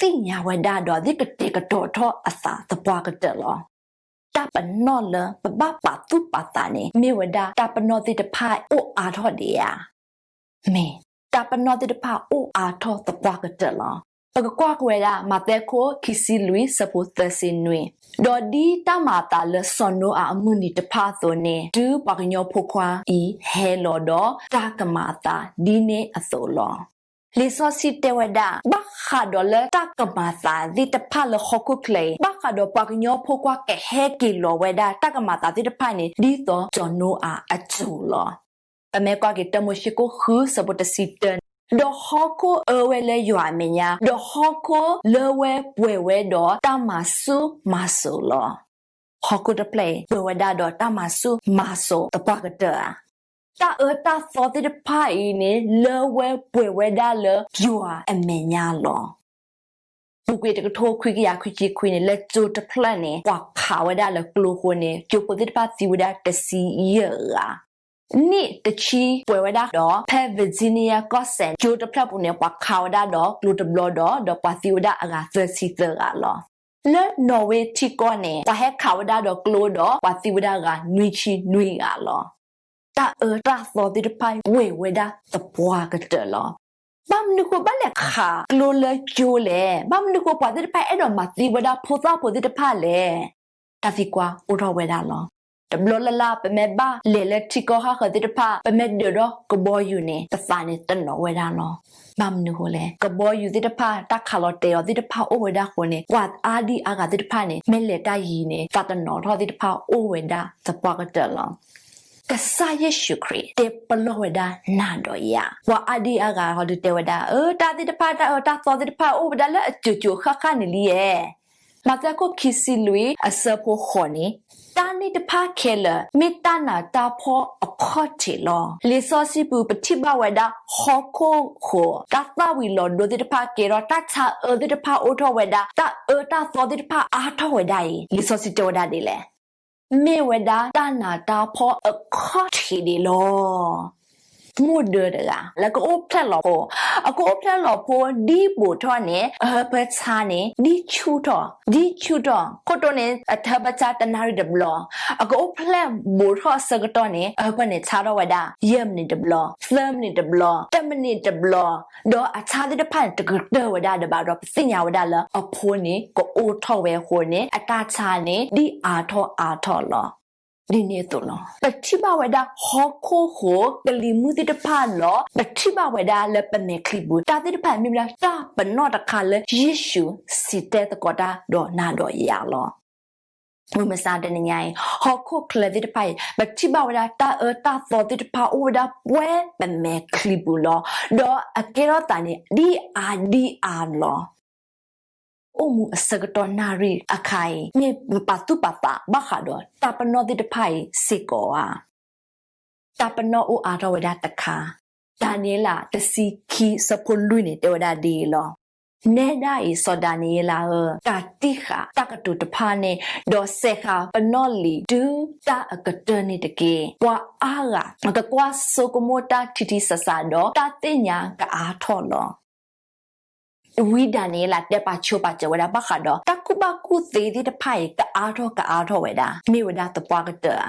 သ့ၣ်ညါဝဲဒၣ်ဒီး သ့ၣ်ကတဲာ်ကတီၤထီၣ်အသးသပှၢ်ကတၢၢ်လီၤ. တၢ်ပနီၣ်လၢပဘၣ်ပာ်သူၣ်ပာ်သးန့ၣ် မ့ၢ်ဝဲဒၣ်တၢ်ပနီၣ်သ့ၣ်တဖၣ်အိၣ်အါထီၣ်ဒံးဧါ. မ့ၢ်, တၢ်ပနီၣ်သ့ၣ်တဖၣ်အိၣ်အါထီၣ်သပှၢ်ကတၢၢ်လီၤ. ပကကွၢ်က့ၤဝဲဒၣ် မးသဲခိၣ်ခံဆံလွံၢ် ဆၢဖိသၢဆံနွံ, ဒီးဒ်တၢ်မၤအသးလၢစီၤနိအၤအမုၢ်နံၤတဖၣ်အသိးန့ၣ် တုၤပှၤကညီဖိခွါအံၤဟဲလီၤဒီး တၢ်ကမၤအသးဒ်န့ၣ်အသိးလီၤ. လံာ်စီဆှံတဲဝဲဒၣ် ဘၣ်ဃးဒီးလၢတၢ်ကမၤအသးသ့ၣ်တဖၣ်လၢဟီၣ်ခိၣ်ချၢအံၤ ဘၣ်ဃးဒီးပှၤကညီဖိခွါကဟဲက့ၤလီၤဝဲဒၣ် တၢ်ကမၤအသးသ့ၣ်တဖၣ်န့ၣ် ဒ်သိးစီၤနိအၤအစိၤလီၤ. ပမ့ၢ်ကွၢ်က့ၤ တၢမိၤၡ့ခိၣ်ဃု ဆၢဖိတဆံတၢန့ၣ်, ဒီးဟီၣ်ခိၣ်အၢဝဲလၢယွၤအမဲာ်ညါ, ဒီးဟီၣ်ခိၣ်လၢဝဲပှဲၤဝဲဒီးတၢ်မၤဆူၣ်မၤစိၤလီၤ. ဟီၣ်ခိၣ်တဖျၢၣ်အံၤ ပှဲၤဝဲဒၣ်ဒီးတၢ်မၤဆူၣ်မၤစိၤသပှၢ်ကတၢၢ်ဧါ. တၢ်အၢတၢ်သီသ့ၣ်တဖၣ်အံၤန့ၣ် လၢဝဲပှဲၤဝဲဒၣ်လၢယွၤအမဲာ်ညါလီၤ. ပူၤကွံာ်တကထိခွံကယၤခွံဆံခွံန့ၣ် လၢကၠိတဖျၢၣ်န့ၣ် ပှၤခးဝဲဒၣ်လၢကျိအဃိန့ၣ် ကၠိဖိသ့ၣ်တဖၣ်သံဝဲဒၣ်တဆံယဲၢ်ဂၤ. နံၣ်တဆံပှဲၤဝဲဒၣ်ဒီး ဖဲ Virginia ကီၢ်စဲၣ် ကၠိတဖျၢၣ်ပူၤန့ၣ် ပှၤခးဝဲဒၣ်ဒီးကျိတဘျီဒီး ဒီးပှၤသံဝဲဒၣ်အဂၤသၢဆံသၢဂၤလီၤ. လၢ Norway ထံကီၢ်န့ၣ် ပှၤဟဲခးဝဲဒၣ်ဒီးကျိဒီး ပှၤသံဝဲဒၣ်အဂၤနွံဆံနွံဂၤလီၤ. တၢ်အၢတၢ်သီသ့ၣ်တဖၣ်ပှဲၤဝဲဒၣ်သပှၢ်ကတၢၢ်လီၤ. ဘၣ်မနုၤဃိဘၣ်လဲၤခးကျိလၢကၠိလဲၣ်. ဘၣ်မနုၤဃိပှၤသ့ၣ်တဖၣ်အဲၣ်ဒိးမၤသံဝဲဒၣ်ဖိသၣ်ဖိသ့ၣ်တဖၣ်လဲၣ်. တၢ်သံကွၢ်အိၣ်ထီၣ်ဝဲဒၣ်လီၤ. တဘျီလၢ်လၢ် ပမ့ၢ်ဘၣ်လဲၤလၢထံကီၢ်ဟီၣ်ဃၢၤသ့ၣ်တဖၣ် ပမ့ၢ်ဒၢးဒီးကဘီယူၤန့ၣ် ပသးန့ၣ်တနီၤဝဲဒၣ်လီၤ. ဘၣ်မနုၤဃိလဲၣ်. ကဘီယူၤသ့ၣ်တဖၣ် တၢ်ခးလီၤတဲာ်အီၤသ့ၣ်တဖၣ်အိၣ်ဝဲဒၣ်အဃိန့ၣ် ပှၤအါဒံအါဂၤသ့ၣ်တဖၣ်န့ၣ် မ့ၢ်လဲၤတၢ်ယံၤန့ၣ် သးတနီၤထီၣ်သ့ၣ်တဖၣ်အိၣ်ဝဲဒၣ်သပှၢ်ကတၢၢ်လီၤ. ကစၢ်ယ့ၣ်ၡူးခရံာ်တဲပလီၢ်ဝဲဒၣ်နၤဒီးယၤ, ပှၤအါဒံအါဂၤဟီဒုးတဲဝဲဒၣ် အၢ တၢ်သ့ၣ်တဖၣ် တၢ်အၢတၢ်သီသ့ၣ်တဖၣ်အိၣ်ဝဲဒၣ်လၢအစိၤစိၤဃၣ်ဃၣ်န့ၣ်လံယဲၢ်. မးသဲခိၣ်ခံဆံလွံၢ် အဆၢဖိဃိးန့ၣ်, တၢ်န့ၣ်တဖၣ်ခဲလၢာ် မ့ၢ်တၢ်နးတၢ်ဖှီၣ်အခီၣ်ထံးလီၤ. လံာ်စီဆှံပူၤ ပထံၣ်ဘၣ်ဝဲဒၣ် ဟီၣ်ခိၣ်ဃိး တၢ်သၣ်ဝံၤလီၤဒိသ့ၣ်တဖၣ်ကဲထီၣ် တၢ်ဆါအၢသ့ၣ်တဖၣ်အိၣ်ထီၣ်ဝဲဒၣ် တၢ်အၢတၢ်သီသ့ၣ်တဖၣ်အါထီၣ်ဝဲဒၣ်အံၤ လံာ်စီဆှံတဲဝဲဒၣ်ဒ်လဲၣ်. မ့ၢ်ဝဲဒၣ်တၢ်နးတၢ်ဖှီၣ်အခီၣ်ထံးဒံးလီၤ. မိၢ်ဒၢတဂၤ လၢကအိၣ်ဖျဲၣ်လီၤဖိ, အကအိၣ်ဖျဲၣ်လီၤဖိ ဒ်ဘူးထီၣ်န့ၣ် အဟၢဖၢဆါန့ၣ် ဒ်ဆူၣ်ထီၣ် ဒ်ဆူၣ်ထီၣ် ခိၣ်တိန့ၣ် အဟၢဖၢဆါတနၣ်ရံၣ်တဘျီ, အကအိၣ်ဖျဲၣ်ဘူးထီၣ်အဆၢကတီၢ်န့ၣ် အဟၢဖၢန့ၣ်ဆါထီၣ်ဝဲဒၣ် ယဲၢ်မံးနံးတဘျီ, သၢမံးနံးတဘျီ, တမံးနံးတဘျီ, ဒီးအဆါသ့ၣ်တဖၣ်န့ၣ် တကတၢၢ်ဝဲဒၣ်ဒံးဘၣ်ဒီး ပသ့ၣ်ညါဝဲဒၣ်လၢအဖိန့ၣ် ကအိၣ်ထီၣ်ဝဲအဃိန့ၣ် အတၢ်ဆါန့ၣ် ဒ်အါထီၣ်အါထီၣ်လီၤ. ဒ်န့ၣ်အသိးလီၤ. ပထံၣ်ဘၣ်ဝဲဒၣ်ဟီၣ်ခိၣ်ဃိ ကလံၤမုၢ်သ့ၣ်တဖၣ်လီၤ. ပထံၣ်ဘၣ်ဝဲဒၣ်လၢပမဲာ်ချံပူၤ တၢ်သ့ၣ်တဖၣ်မ့ၢ်ဝဲဒၣ်တၢ်ပနီၣ်တခါလၢယ့ၣ်ၡူးစံးတဲသကိးတၢ်ဒီးနၤဒီးယၤလီၤ. မုၢ်မဆါတနံၤညါအံၤ ဟီၣ်ခိၣ်ချၢသ့ၣ်တဖၣ်အံၤ ပထံၣ်ဘၣ်ဝဲဒၣ်တၢ်အၢတၢ်သီသ့ၣ်တဖၣ်အိၣ်ဝဲဒၣ်ပှဲၤပမဲာ်ချံပူၤလီၤ. ဒီးအကဲထီၣ်သးန့ၣ် ဒ်အါဒ်အါလီၤ. အိၣ်မူအဆၢကတီၢ်နၣ်ရံၣ်အခါအံၤ မ့ၢ်ပပာ်သူၣ်ပာ်သးဘၣ်ဃးဒီးတၢ်ပနီၣ်သ့ၣ်တဖၣ်အံၤစ့ၢ်ကီးဧါ. တၢ်ပနီၣ်အိၣ်အါထီၣ်ဝဲဒၣ်တခါ, ဒၤနံးယ့လးတဆံခံဆၢဖိလွံၢ်န့ၣ် တဲဝဲဒၣ်ဒ်အံၤလီၤ. နဲဒၣ်အံၤ စီၤဒၤနံးယ့လးဧၢ, ကးတံာ်ဃာ်တၢ်ကတိၤတဖၣ်န့ၣ်, ဒီးစဲးဃာ်ပနီၣ်လံၤတုၤတၢ်အကတၢၢ်န့ၣ်တက့ၢ်. ပှၤအါဂၤကကွၢ်ဆိကမိၣ်တၢ်ထံထံဆးဆးဒီး တၢ်သ့ၣ်ညါကအါထီၣ်လီၤ. ဝံဒၤနံးယ့လးတဲပာ်ဆိပာ်စၢၤဝဲဒၣ်ဘၣ်ဃးဒီး တၢ်ကူၣ်ဘၣ်ကူၣ်သ့သ့ၣ်တဖၣ်အံၤ ကအါထီၣ်ကအါထီၣ်ဝဲဒၣ် မ့ၢ်ဝဲဒၣ်သပှၢ်ကတၢၢ်ဧါ.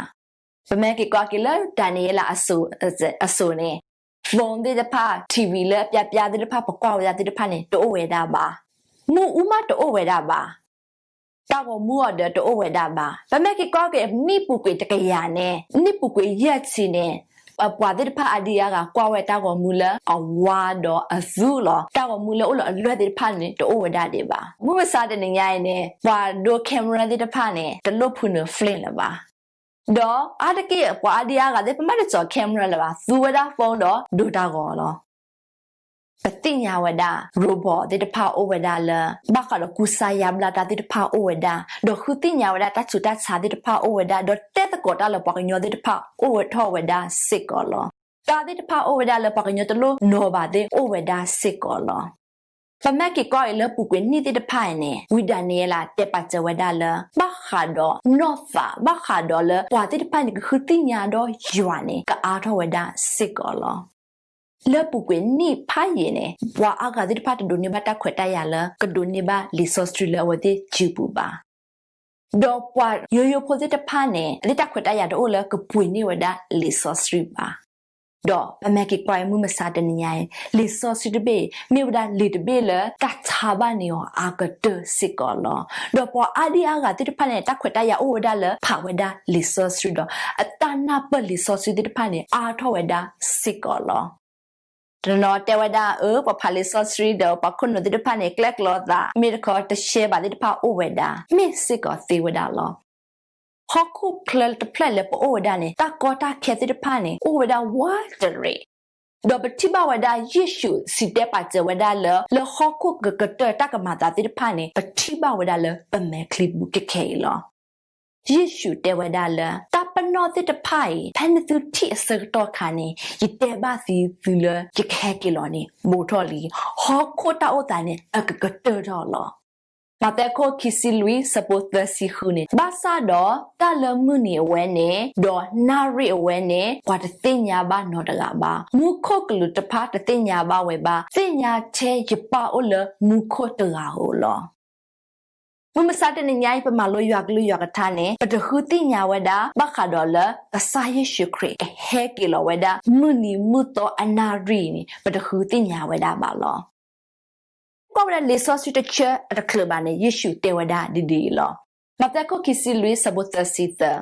ပမ့ၢ်က့ၤကွၢ်က့ၤလၢဒၤနံးယ့လးအစိၤန့ၣ် phone သ့ၣ်တဖၣ် TV လၢအပျါပျါသ့ၣ်တဖၣ် ပကွၢ်ဝဲဒၣ်သ့ၣ်တဖၣ်န့ၣ် တအိၣ်ဝဲဒၣ်ဘၣ်. မ့ၣ်အူမးတအိၣ်ဝဲဒၣ်ဘၣ်. တၢ်ဂီၤမူအီၤဒီးတအိၣ်ဝဲဒၣ်ဘၣ်. ပမ့ၢ်က့ၤကွၢ်က့ၤနံၣ်ပူၤကွံာ်တကယၤန့ၣ် နံၣ်ပူၤကွံာ်ယဲၢ်ဆံန့ၣ် ပှၤသ့ၣ်တဖၣ်အါဒံအါဂၤကွၢ်ဝဲတၢ်ဂီၤမူလၢအဝါဒီးအသူလီၤ. တၢ်ဂီၤမူလၢအိၣ်လၢအလွဲၢ်သ့ၣ်တဖၣ်န့ၣ် တအိၣ်ဝဲဒၣ်ဒံးဘၣ်. မုၢ်မဆါတနံၤညါအံၤန့ၣ် ပှၤဒိ camera သ့ၣ်တဖၣ်န့ၣ် တလိၣ်ဖုနုာ် film လၢၤဘၣ်. ဒီးအါတက့ၢ်ပှၤအါဒံအါဂၤသ့ၣ် ပမ့ၢ်တစိာ် camera လၢၤဘၣ်, သူဝဲဒၣ် phone ဒီးဒိတၢ်ဂီၤလီၤ. ပသ့ၣ်ညါဝဲဒၣ် robot သ့ၣ်တဖၣ်အိၣ်ဝဲဒၣ်လၢ ဘၣ်ဃးဒီးကူစါယါဘျါတၢ်သ့ၣ်တဖၣ်အိၣ်ဝဲဒၣ်, ဒီးဃုသ့ၣ်ညါဝဲဒၣ်တၢ်ဆူးတၢ်ဆါသ့ၣ်တဖၣ်အိၣ်ဝဲဒၣ်, ဒီးတဲသကိးတၢ်လၢပှၤကညီသ့ၣ်တဖၣ်အိၣ်ဝဲထီၣ်ဝဲဒၣ်စ့ၢ်ကီးလီၤ. တၢ်သ့ၣ်တဖၣ်အိၣ်ဝဲဒၣ်လၢပှၤကညီတလိၣ်နီၤဘၣ်သ့ၣ်အိၣ်ဝဲဒၣ်စ့ၢ်ကီးလီၤ. ပမ့ၢ်က့ၤကွၢ်အံၤလၢပူၤကွံာ်နံၣ်သ့ၣ်တဖၣ်အံၤန့ၣ် ဝံဒၤနံးယ့လးတဲပာ်စၢၤဝဲဒၣ်လၢ ဘၣ်ဃးဒီးနီၢ်သး ဘၣ်ဃးဒီးလၢပှၤသ့ၣ်တဖၣ်န့ၣ် ကဃုသ့ၣ်ညါဒီးယွၤန့ၣ် ကအါထီၣ်ဝဲဒၣ်စ့ၢ်ကီးလီၤ. လၢပူၤကွံာ်နံၣ်ဖးယံာ်န့ၣ် ပှၤအါဂၤသ့ၣ်တဖၣ်တဒိးန့ၢ်ဘၣ်တၢ်ခွဲးတၢ်ယာ်လၢ ကဒိးန့ၢ်ဘၣ်လံာ်စီဆှံလၢအဝဲသ့ၣ်စုပူၤဘၣ်. ဒီးပှၤယိယိဖိသ့ၣ်တဖၣ်န့ၣ် အသ့ၣ်တၢ်ခွဲးတၢ်ယာ်တအိၣ်လၢကပှ့ၤန့ၢ်ဝဲဒၣ်လံာ်စီဆှံဘၣ်. ဒီးပမ့ၢ်က့ၤကွၢ်အံၤမုၢ်မဆါတနံၤညါအံၤ လံာ်စီဆှံတဘ့ၣ်အံၤ မ့ၢ်ဝဲဒၣ်လံာ်တဘ့ၣ်လၢတၢ်ဆါဘၣ်န့ၢ်အီၤအါကတၢၢ်စ့ၢ်ကီးလီၤ. ဒီးပှၤအါဒံအါဂၤသ့ၣ်တဖၣ်န့ၣ် တၢ်ခွဲးတၢ်ယာ်အိၣ်ဝဲဒၣ်လၢဖးဝဲဒၣ်လံာ်စီဆှံဒီး အတၢ်နၢ်ပၢၢ်လံာ်စီဆှံသ့ၣ်တဖၣ်န့ၣ် အါထီၣ်ဝဲဒၣ်စ့ၢ်ကီးလီၤ. တနီၤတဲဝဲဒၣ် အၢ ပှၤဖးလံာ်စီဆှံဒီး ပှၤခိၣ်နူာ်သ့ၣ်တဖၣ်န့ၣ် ကျဲၣ်ကျီသး မ့ၢ်တခီတရှဲဘၣ်သ့ၣ်တဖၣ်အိၣ်ဝဲဒၣ် မ့ၢ်စ့ၢ်ကီးသ့ဝဲဒၣ်လီၤ. ဟီၣ်ခိၣ်ချၢတဖျၢၣ်လၢပအိၣ်ဝဲဒၣ်န့ၣ် တၢ်ကီတၢ်ခဲသ့ၣ်တဖၣ်န့ၣ် အိၣ်ဝဲဒၣ်ဝးတရံး ဒီးပထံၣ်ဘၣ်ဝဲဒၣ်ယ့ၣ်ၡူးစံးတဲပာ်စၢၤဝဲဒၣ်လၢ လၢဟီၣ်ခိၣ်ကကတၢၢ်တၢ်ကမၤအသးသ့ၣ်တဖၣ်န့ၣ် ပထံၣ်ဘၣ်ဝဲဒၣ်လၢပမဲာ်ချံပူၤခဲခဲအံၤလီၤ. ယ့ၣ်ၡူးတဲဝဲဒၣ်လၢ တၢ်ပနီၣ်သ့ၣ်တဖၣ်အံၤ ဖဲနသုထံၣ်အဆၢကတီၢ်ခါန့ၣ် ယတဲဘၣ်သုသုလၢယကဟဲက့ၤလီၤန့ၣ် ဘူးထီၣ်လံ. ဟီၣ်ခိၣ်တၢ်အိၣ်သးန့ၣ် အကကတၢၢ်ထီၣ်လီၤ. မးသဲခိၣ်ခံဆံလွံၢ် ဆၢဖိသၢဆံဃုန့ၣ် ဘၣ်ဆၣ်ဒီးတၢ်လၢမုၢ်နံၤအဝဲန့ၣ် ဒီးနၣ်ရံၣ်အဝဲန့ၣ် ပှၤတသ့ၣ်ညါဘၣ်နီတဂၤဘၣ်. မူခိၣ်ကလူးတဖၣ်တသ့ၣ်ညါဘၣ်ဝဲဘၣ်, သ့ၣ်ညါထဲယပၢ်အိၣ်လၢမူခိၣ်တဂၤဧိၤလီၤ. မုၢ်မဆါတနံၤညါအံၤ ပမၤလိယွၤကလုၢ်ယွၤကထါန့ၣ် ပတဃုသ့ၣ်ညါဝဲဒၣ် ဘၣ်ဃးဒီးလၢ ကစၢ်ယ့ၣ်ၡူးခရံာ် ကဟဲက့ၤလီၤဝဲဒၣ် မုၢ်နံၤမုၢ်သီအနၣ်ရံၣ်န့ၣ် ပတဃုသ့ၣ်ညါဝဲဒၣ်ဘၣ်လီၤ. ကွၢ်ဝဲဒၣ်လံာ်စီဆှံတဆၢအတချုးဘၣ်န့ၣ် ယ့ၣ်ၡူးတဲဝဲဒၣ်ဒ်ဒ်အံၤလီၤ. မးသဲခိၣ်ခံဆံလွံၢ် ဆၢဖိသၢဆံသၢ,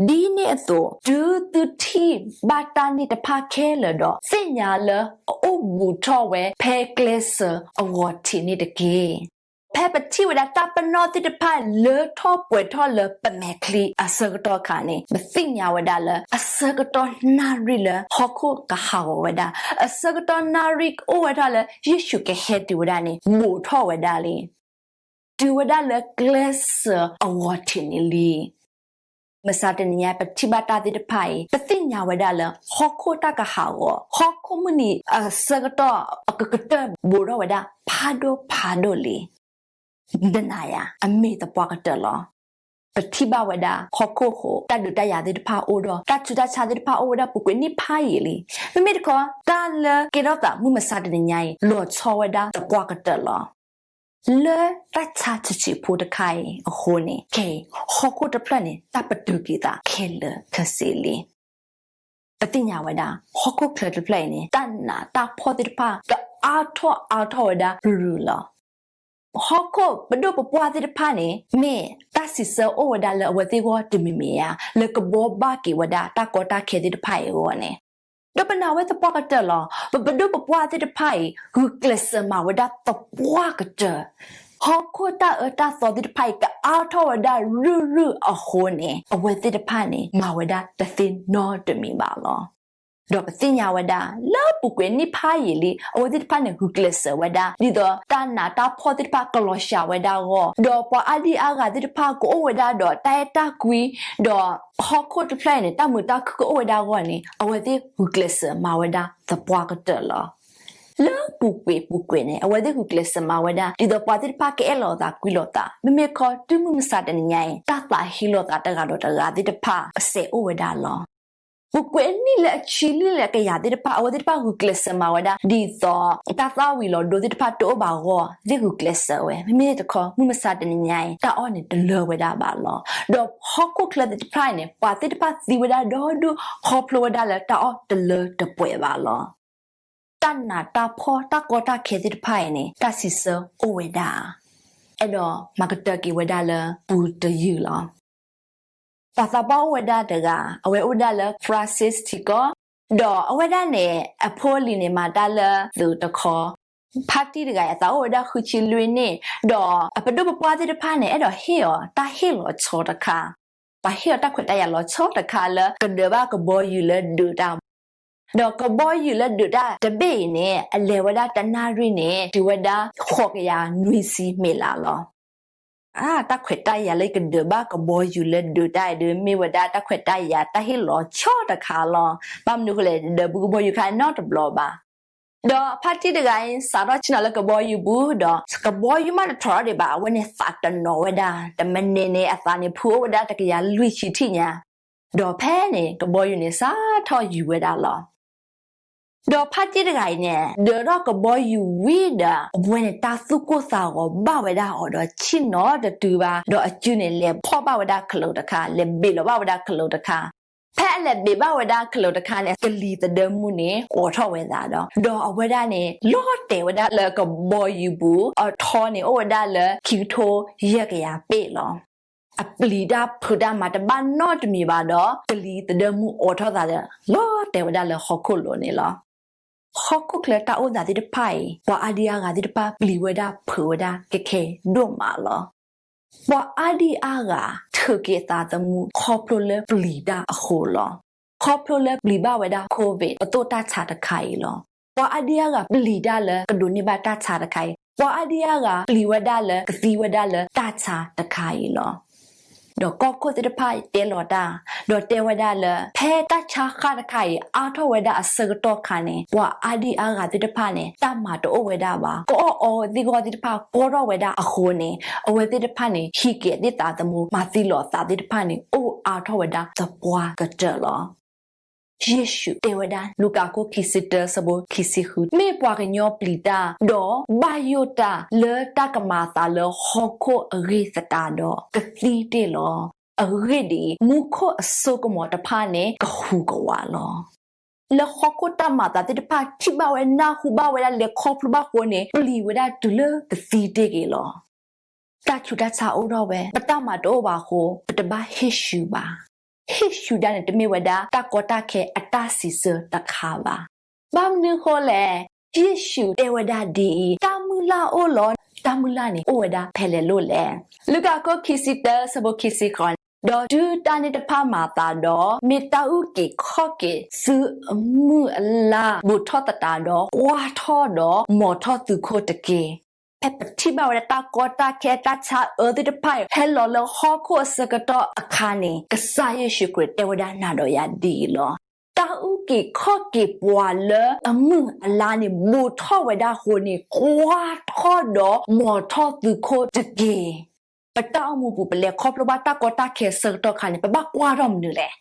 ဒ်န့ၣ်အသိး တုၤသုထံၣ်ဘၣ်တၢ်န့ၣ်တဖၣ်ခဲလၢာ်ဒီး သ့ၣ်ညါလၢအအိၣ်ဘူးထီၣ်ဝဲ ဖဲကျဲစၢၤအဂီၤထံးန့ၣ်တက့ၢ်. ဖဲပထံၣ်ဝဲဒၣ်တၢ်ပနီၣ်သ့ၣ်တဖၣ်လၢထီၣ်ပှဲၤထီၣ်လၢပမဲာ်ချံအဆၢကတီၢ်ခါန့ၣ် ပသ့ၣ်ညါဝဲဒၣ်လၢ အဆၢကတီၢ်နၣ်ရံၣ်လၢဟီၣ်ခိၣ်ကဟးဂီၤဝဲဒၣ်, အဆၢကတီၢ်နၣ်ရံၣ်ကအိၣ်ဝဲထီၣ်လၢ ယ့ၣ်ၡူးကဟဲတုၤဝဲဒၣ်န့ၣ် ဘူးထီၣ်ဝဲဒၣ်လံ. တုၤဝဲဒၣ်လၢကျဲစၢၤအဂီၤထံးန့ၣ်လံ. မုၢ်မဆါတနံၤညါ ပထံၣ်ဘၣ်တၢ်သ့ၣ်တဖၣ်အံၤ ပသ့ၣ်ညါဝဲဒၣ်လၢ ဟီၣ်ခိၣ်တၢ်ကဟးဂီၤ, ဟီၣ်ခိၣ်မုၢ်နံၤအဆၢကတီၢ် အကကတၢၢ်ဘူးထီၣ်ဝဲဒၣ် ဖးဒိၣ်ဖးဒိၣ်လံ. ဒနၤယၤ အမ့ၢ်သပှၢ်ကတၢၢ်လီၤ. ပထံၣ်ဘၣ်ဝဲဒၣ် ဟီၣ်ခိၣ်ဃိ တၢ်ဒုးတၢ်ယၤသ့ၣ်တဖၣ်အိၣ်ဒီး တၢ်ဆူးတၢ်ဆါသ့ၣ်တဖၣ်အိၣ်ဝဲဒၣ်ပူၤကွံာ်နံၣ်ဖးယံာ်လံ. မ့မ့ၢ်တခီ တၢ်လၢကဲထီၣ်သးမုၢ်မဆါတနံၤညါအံၤ လီၤဆီဝဲဒၣ်သပှၢ်ကတၢၢ်လီၤ. လၢတၢ်ဆါဆံးဆံးဖိတခါအံၤအဃိန့ၣ် ခဲအံၤ ဟီၣ်ခိၣ်တဖျၢၣ်န့ၣ် တၢ်ပတုာ်က့ၤသးခဲလၢာ်ခဲဆ့လံ. ပသ့ၣ်ညါဝဲဒၣ် ဟီၣ်ခိၣ်ချၢတဖျၢၣ်အံၤန့ၣ် တၢ်နးတၢ်ဖှီၣ်သ့ၣ်တဖၣ် ကအါထီၣ်အါထီၣ်ဝဲဒၣ်ရု�ၤ�ၣ်လီၤ. ဟီၣ်ခိၣ်ပဒိၣ်ပပှၢ်သ့ၣ်တဖၣ်န့ၣ် မ့ၢ်တၢ်စံးဆၢအိၣ်ဝဲဒၣ်လၢအဝဲသ့ၣ်အဂီၢ်တမံၤမံၤဧါ, လၢကဘှီဘၣ်က့ၤဝဲဒၣ်တၢ်ကီတၢ်ခဲသ့ၣ်တဖၣ်အံၤအဂီၢ်န့ၣ်, ဒီးပနာ်ဝဲသပှၢ်ကတၢၢ်လီၤ. ပပဒိၣ်ပပှၢ်သ့ၣ်တဖၣ်အံၤ ဂုာ်ကျဲးစၢးမၤဝဲဒၣ်သပှၢ်ကတၢၢ်, ဟီၣ်ခိၣ်တၢ်အၢတၢ်သီသ့ၣ်တဖၣ်အံၤ ကအါထီၣ်ဝဲဒၣ်ရုၢ်ရုၢ်အဃိန့ၣ် အဝဲသ့ၣ်တဖၣ်န့ၣ် မၤဝဲဒၣ်တသ့နီတမံၤဘၣ်လီၤ. ဒီးပသ့ၣ်ညါဝဲဒၣ် လၢပူၤကွံာ်နံၣ်ဖးယံာ်လံ အဝဲသ့ၣ်တဖၣ်န့ၣ် ဂုာ်ကျဲးစၢးဝဲဒၣ် ဒ်သိးတၢ်နးတၢ်ဖှီၣ်သ့ၣ်တဖၣ်ကလီၤစှၤဝဲဒၣ်အဂီၢ်, ဒီးပှၤအါဒံအါဂၤသ့ၣ်တဖၣ်ကအိၣ်ဝဲဒၣ်ဒီးတၢ်အဲၣ်တၢ်ကွံ, ဒီးဟီၣ်ခိၣ်တဖျၢၣ်အံၤန့ၣ် တၢ်မုာ်တၢ်ခုၣ်ကအိၣ်ဝဲဒၣ်အဂီၢ်န့ၣ် အဝဲသ့ၣ်ဂုာ်ကျဲးစၢးမၤဝဲဒၣ်သပှၢ်ကတၢၢ်လီၤ. လၢပူၤကွံာ်ပူၤကွံာ်န့ၣ် အဝဲသ့ၣ်ဂုာ်ကျဲးစၢးမၤဝဲဒၣ် ဒ်သိးပှၤသ့ၣ်တဖၣ်ကအဲၣ်လီၤသးကွံလီၤသး, မ့မ့ၢ်ခီ တုၤမုၢ်မဆါတနံၤညါအံၤ တၢ်သးဟ့လီၤသးတဂၤဒီးတဂၤသ့ၣ်တဖၣ် အစဲးအိၣ်ဝဲဒၣ်လီၤ. ပူၤကွံာ်အနံၣ်လၢအဆံလံလၢအကယၤသ့ၣ်တဖၣ် အဝဲသ့ၣ်တဖၣ်ဂုာ်ကျဲးစၢးမၤဝဲဒၣ် ဒ်သိးတၢ်သၣ်ဝံၤလီၤဒိသ့ၣ်တဖၣ်တအိၣ်ဘၣ်အဂီၢ် သ့ၣ်ဂုာ်ကျဲးစၢးဝဲ, မ့မ့ၢ်တခီ မုၢ်မဆါတနံၤညါအံၤ တၢ်အီၣ်န့ၣ်တလၢဝဲဒၣ်ဘၣ်လီၤ. ဒီးဟီၣ်ခိၣ်ချၢသ့ၣ်တဖၣ်အံၤန့ၣ် ပှၤသ့ၣ်တဖၣ်သံဝဲဒၣ်ဒီဒူၣ် ခီဖျိဝဲဒၣ်လၢတၢ်အီၣ်တလၢတပှဲၤဘၣ်လီၤ. တၢ်နးတၢ်ဖှီၣ် တၢ်ကီတၢ်ခဲသ့ၣ်တဖၣ်အံၤန့ၣ် တၢ်စံးဆၢအိၣ်ဝဲဒၣ်, အဲၣ်ဒိးမၤကတၢၢ်က့ၤဝဲဒၣ်လၢပူၤတယုၢ်လီၤ. ပှၤသးပှၢ်အိၣ်ဝဲဒၣ်တဂၤ အဝဲအိၣ်ဝဲဒၣ်လၢ Francis ထံကီၢ်, ဒီးအဝဲဒၣ်န့ၣ် အဖိအလံၤန့ၣ် မၤတၢ်လၢသုးတခီ, ဖါတံၢ်တဂၤအံၤ အသးအိၣ်ဝဲဒၣ်ဃုဆံလွံၢ်နံၣ်, ဒီးအပဒိၣ်ပပှၢ်သ့ၣ်တဖၣ်န့ၣ် အဲၣ်ဒိးဟ့ၣ်အီၤ တၢ်ဟ့ၣ်လီၤဆီတခါ, ပှၤဟ့ၣ်အီၤတၢ်ခွဲးတၢ်ယာ်လီၤဆီတခါလၢ ကဒၢးဘၣ်ကဘီယူၤလၢဒုးတၢ် ဒီးကဘီယူၤလၢဒုးတၢ်တဘ့ၣ်အံၤန့ၣ် အလဲၤဝဲဒၣ်တနၣ်ရံၣ်န့ၣ် တုၤဝဲဒၣ်ဃိးကယၤနွံဆံမံးလးလီၤ. အါ တၢ်ခွဲးတၢ်ယာ်လၢယကဒၢးဘၣ်ကဘီယူၤလၢဒုးတၢ်အံၤဒီး မ့ၢ်ဝဲဒၣ်တၢ်ခွဲးတၢ်ယာ်တၢ်ဟ့ၣ်လီၤဆီတခါလီၤ. ဘၣ်မနုၤအဃိလဲၣ် ဒၢးဘၣ်ကဘီယူၤခါနီတဘျီဘၣ်. ဒီးဖါတံၢ်တဂၤအံၤ စးထီၣ်ဆ့ၣ်နီၤလၢကဘီယူၤပူၤဒီး ကဘီယူၤမးတထီၣ်ထီၣ်ဒံးဘၣ် အဝဲန့ၣ်သးတနီၤဝဲဒၣ် တမံၤန့ၣ်န့ၣ် အသးန့ၣ်ဖုအိၣ်ဝဲဒၣ်တကယၤလွံၢ်ဆံထံၣ်ညါ, ဒီးဖဲန့ၣ် ကဘီယူၤန့ၣ်စးထီၣ်ယူၤဝဲဒၣ်လီၤ. ဒီးဖါတံၢ်တဂၤအံၤန့ၣ် ဒၢးထီၣ်ကဘီယူၤဝံၤဒီး အဝဲန့ၣ်တၢ်သူၣ်ကိၢ်သးဂီၤဘၣ်ဝဲဒၣ်အီၤဒီး ဆ့ၣ်နီၤတတုၤဘၣ်, ဒီးအစုန့ၣ် လဲၤဖီၣ်ဘၣ်ဝဲဒၣ်ခလုးတခါ, လဲၤဘ့ၣ်လီၤဘၣ်ဝဲဒၣ်ခလုးတခါ. ဖဲအလဲၤဘ့ၣ်ဘၣ်ဝဲဒၣ်ခလုးတခါန့ၣ် ကလံၤသဒၢမူန့ၣ် အိးထီၣ်ဝဲသးဒီး ဒီးအဝဲဒၣ်န့ၣ် လီၤတဲာ်ဝဲဒၣ်လၢကဘီယူၤပူၤ, အထီန့ၣ်အိၣ်ဝဲဒၣ်လၢခံကထိယဲၢ်ကယၤပ့ၣ်လီၤ. အပျံၤတၢ်ဖုးတၢ်မၤတဘၣ်နီတမံၤဘၣ်ဒီး ကလံၤသဒၢမူအိးထီၣ်သးဒီး လီၤတဲာ်ဝဲဒၣ်လၢဟီၣ်ခိၣ်လိၤန့ၣ်လီၤ. ဟီၣ်ခိၣ်ချၢတၢ်အိၣ်သးသ့ၣ်တဖၣ်အံၤ ပှၤအါဒံအါဂၤသ့ၣ်တဖၣ်ပျံၤဝဲဒၣ်ဖုးဝဲဒၣ်ကဲကဲဒိၣ်မးလီၤ. ပှၤအါဒံအါဂၤထုးက့ၤအသးသမူခီဖျိလၢပျံၤတၢ်အဃိလီၤ. ခီဖျိလၢပျံၤဘၣ်ဝဲဒၣ် COVID အသိးတၢ်ဆါတခါအံၤလီၤ. ပှၤအါဒံအါဂၤပျံၤတၢ်လၢကဒိးန့ၢ်ဘၣ်တၢ်ဆါတခါအံၤ, ပှၤအါဒံအါဂၤပျံၤဝဲဒၣ်လၢကသံဝဲဒၣ်လၢတၢ်ဆါတခါအံၤလီၤ. ဒီးကီၢ်ခိၣ်သ့ၣ်တဖၣ်တဲလီၤတၢ်, ဒီးတဲဝဲဒၣ်လၢ ဖဲတၢ်ဆါဃၣ်တခါအံၤ အါထီၣ်ဝဲဒၣ်အဆၢကတီၢ်ခါန့ၣ် ပှၤအါဒံအါဂၤသ့ၣ်တဖၣ်န့ၣ် တၢ်မၤတအိၣ်ဝဲဒၣ်ဘၣ်, ကအီၣ်အီသ့ၣ်ဂီၢ်သ့ၣ်တဖၣ်ကီထီၣ်ဝဲဒၣ်အဃိန့ၣ် အဝဲသ့ၣ်တဖၣ်န့ၣ် ဟံးက့ၤသ့ၣ်သးသမူ မၤသံလီၤသးသ့ၣ်တဖၣ်န့ၣ် အိၣ်အါထီၣ်ဝဲဒၣ်သပှၢ်ကတၢၢ်လီၤ. ယ့ၣ်ၡူးတဲဝဲဒၣ် လူၤကၣ်ခိၣ်ခံဆံတၢ ဆၢဖိခံဆံဃု, မ့ၢ်ပှၤကညီပျံၤတၢ်, ဒီးဘၣ်ယိၣ်တၢ်လၢတၢ်ကမၤအသးလၢဟီၣ်ခိၣ်အဂ့ၢ်သတးဒီး ကသံတ့ၢ်လီၤ. အဂ့ၢ်ဒ်အံၤ, မူခိၣ်အစိကမီၤတဖၣ်န့ၣ် ကဟူးကဝးလီၤ. လၢဟီၣ်ခိၣ်တၢ်မၤအသးသ့ၣ်တဖၣ် ထံၣ်ဘၣ်ဝဲနၢ်ဟူဘၣ်ဝဲဒၣ်လဲၤခီဖျိဘၣ်အဃိန့ၣ် ပျံၤဝဲဒၣ်တုၤလၢကသံတ့ၢ်က့ၤလီၤ. တၢ်ဆူးတၢ်ဆါအိၣ်ထီၣ်ဝဲ, ပတၢ်မၤတအိၣ်ဘၣ်အဃိ ပတဘၣ်ဟ့ၣ်ဆူၣ်ဘၣ်. ဟ့ၣ်ဆူၣ်ဒၣ်န့ၣ် တမ့ၢ်ဝဲဒၣ်တၢ်ကီတၢ်ခဲအတၢ်စံးဆၢတခါဘၣ်. ဘၣ်မနုၤဃိလဲၣ်, ယ့ၣ်ၡူးတဲဝဲဒၣ်ဒ်အံၤ, တၢ်မုၢ်လၢ်အိၣ်လီၤ. တၢ်မုၢ်လၢ်န့ၣ်အိၣ်ဝဲဒၣ်ဖဲလဲၣ်လိၣ်လဲၣ်. လူၤကၣ်ခိၣ်ခံဆံတၢ ဆၢဖိခံဆံဃိးန့ၣ်, ဒီးတုၤတၢ်န့ၣ်တဖၣ်မၤအသးဒီး, မ့ၢ်တၢ်အုၣ်က့ၤခီၣ်က့ၤသုအမုၢ်အလါ ဘူးထီၣ်သတးဒီး ကွၢ်ထီၣ်ဒီးမီၤထီၣ်သုးခိၣ်တက့ၢ်. ဖဲပထံၣ်ဘၣ်ဝဲဒၣ်တၢ်ကီတၢ်ခဲတၢ်ဆါအၢသ့ၣ်တဖၣ်အံၤ ဟဲလီၤလၢဟီၣ်ခိၣ်အဆၢကတီၢ်အခါန့ၣ် ကစၢ်ယ့ၣ်ၡူးခရံာ်တဲဝဲဒၣ်နၤဒီးယၤဒ်အံၤလီၤ. တၢ်အုၣ်က့ၤခီၣ်က့ၤပှၤလၢအမုၢ်အလါန့ၣ် ဘူးထီၣ်ဝဲဒၣ်အဃိန့ၣ် ကွၢ်ထီၣ်ဒီးမီၤထီၣ်သုးခိၣ်တက့ၢ်. ပတၢ်အိၣ်မူပူၤ ပလဲၤခီဖျိဘၣ်တၢ်ကီတၢ်ခဲအဆၢကတီၢ်အခါန့ၣ် ပဘၣ်ကွၢ်ထီၣ်မနုၤလဲၣ်.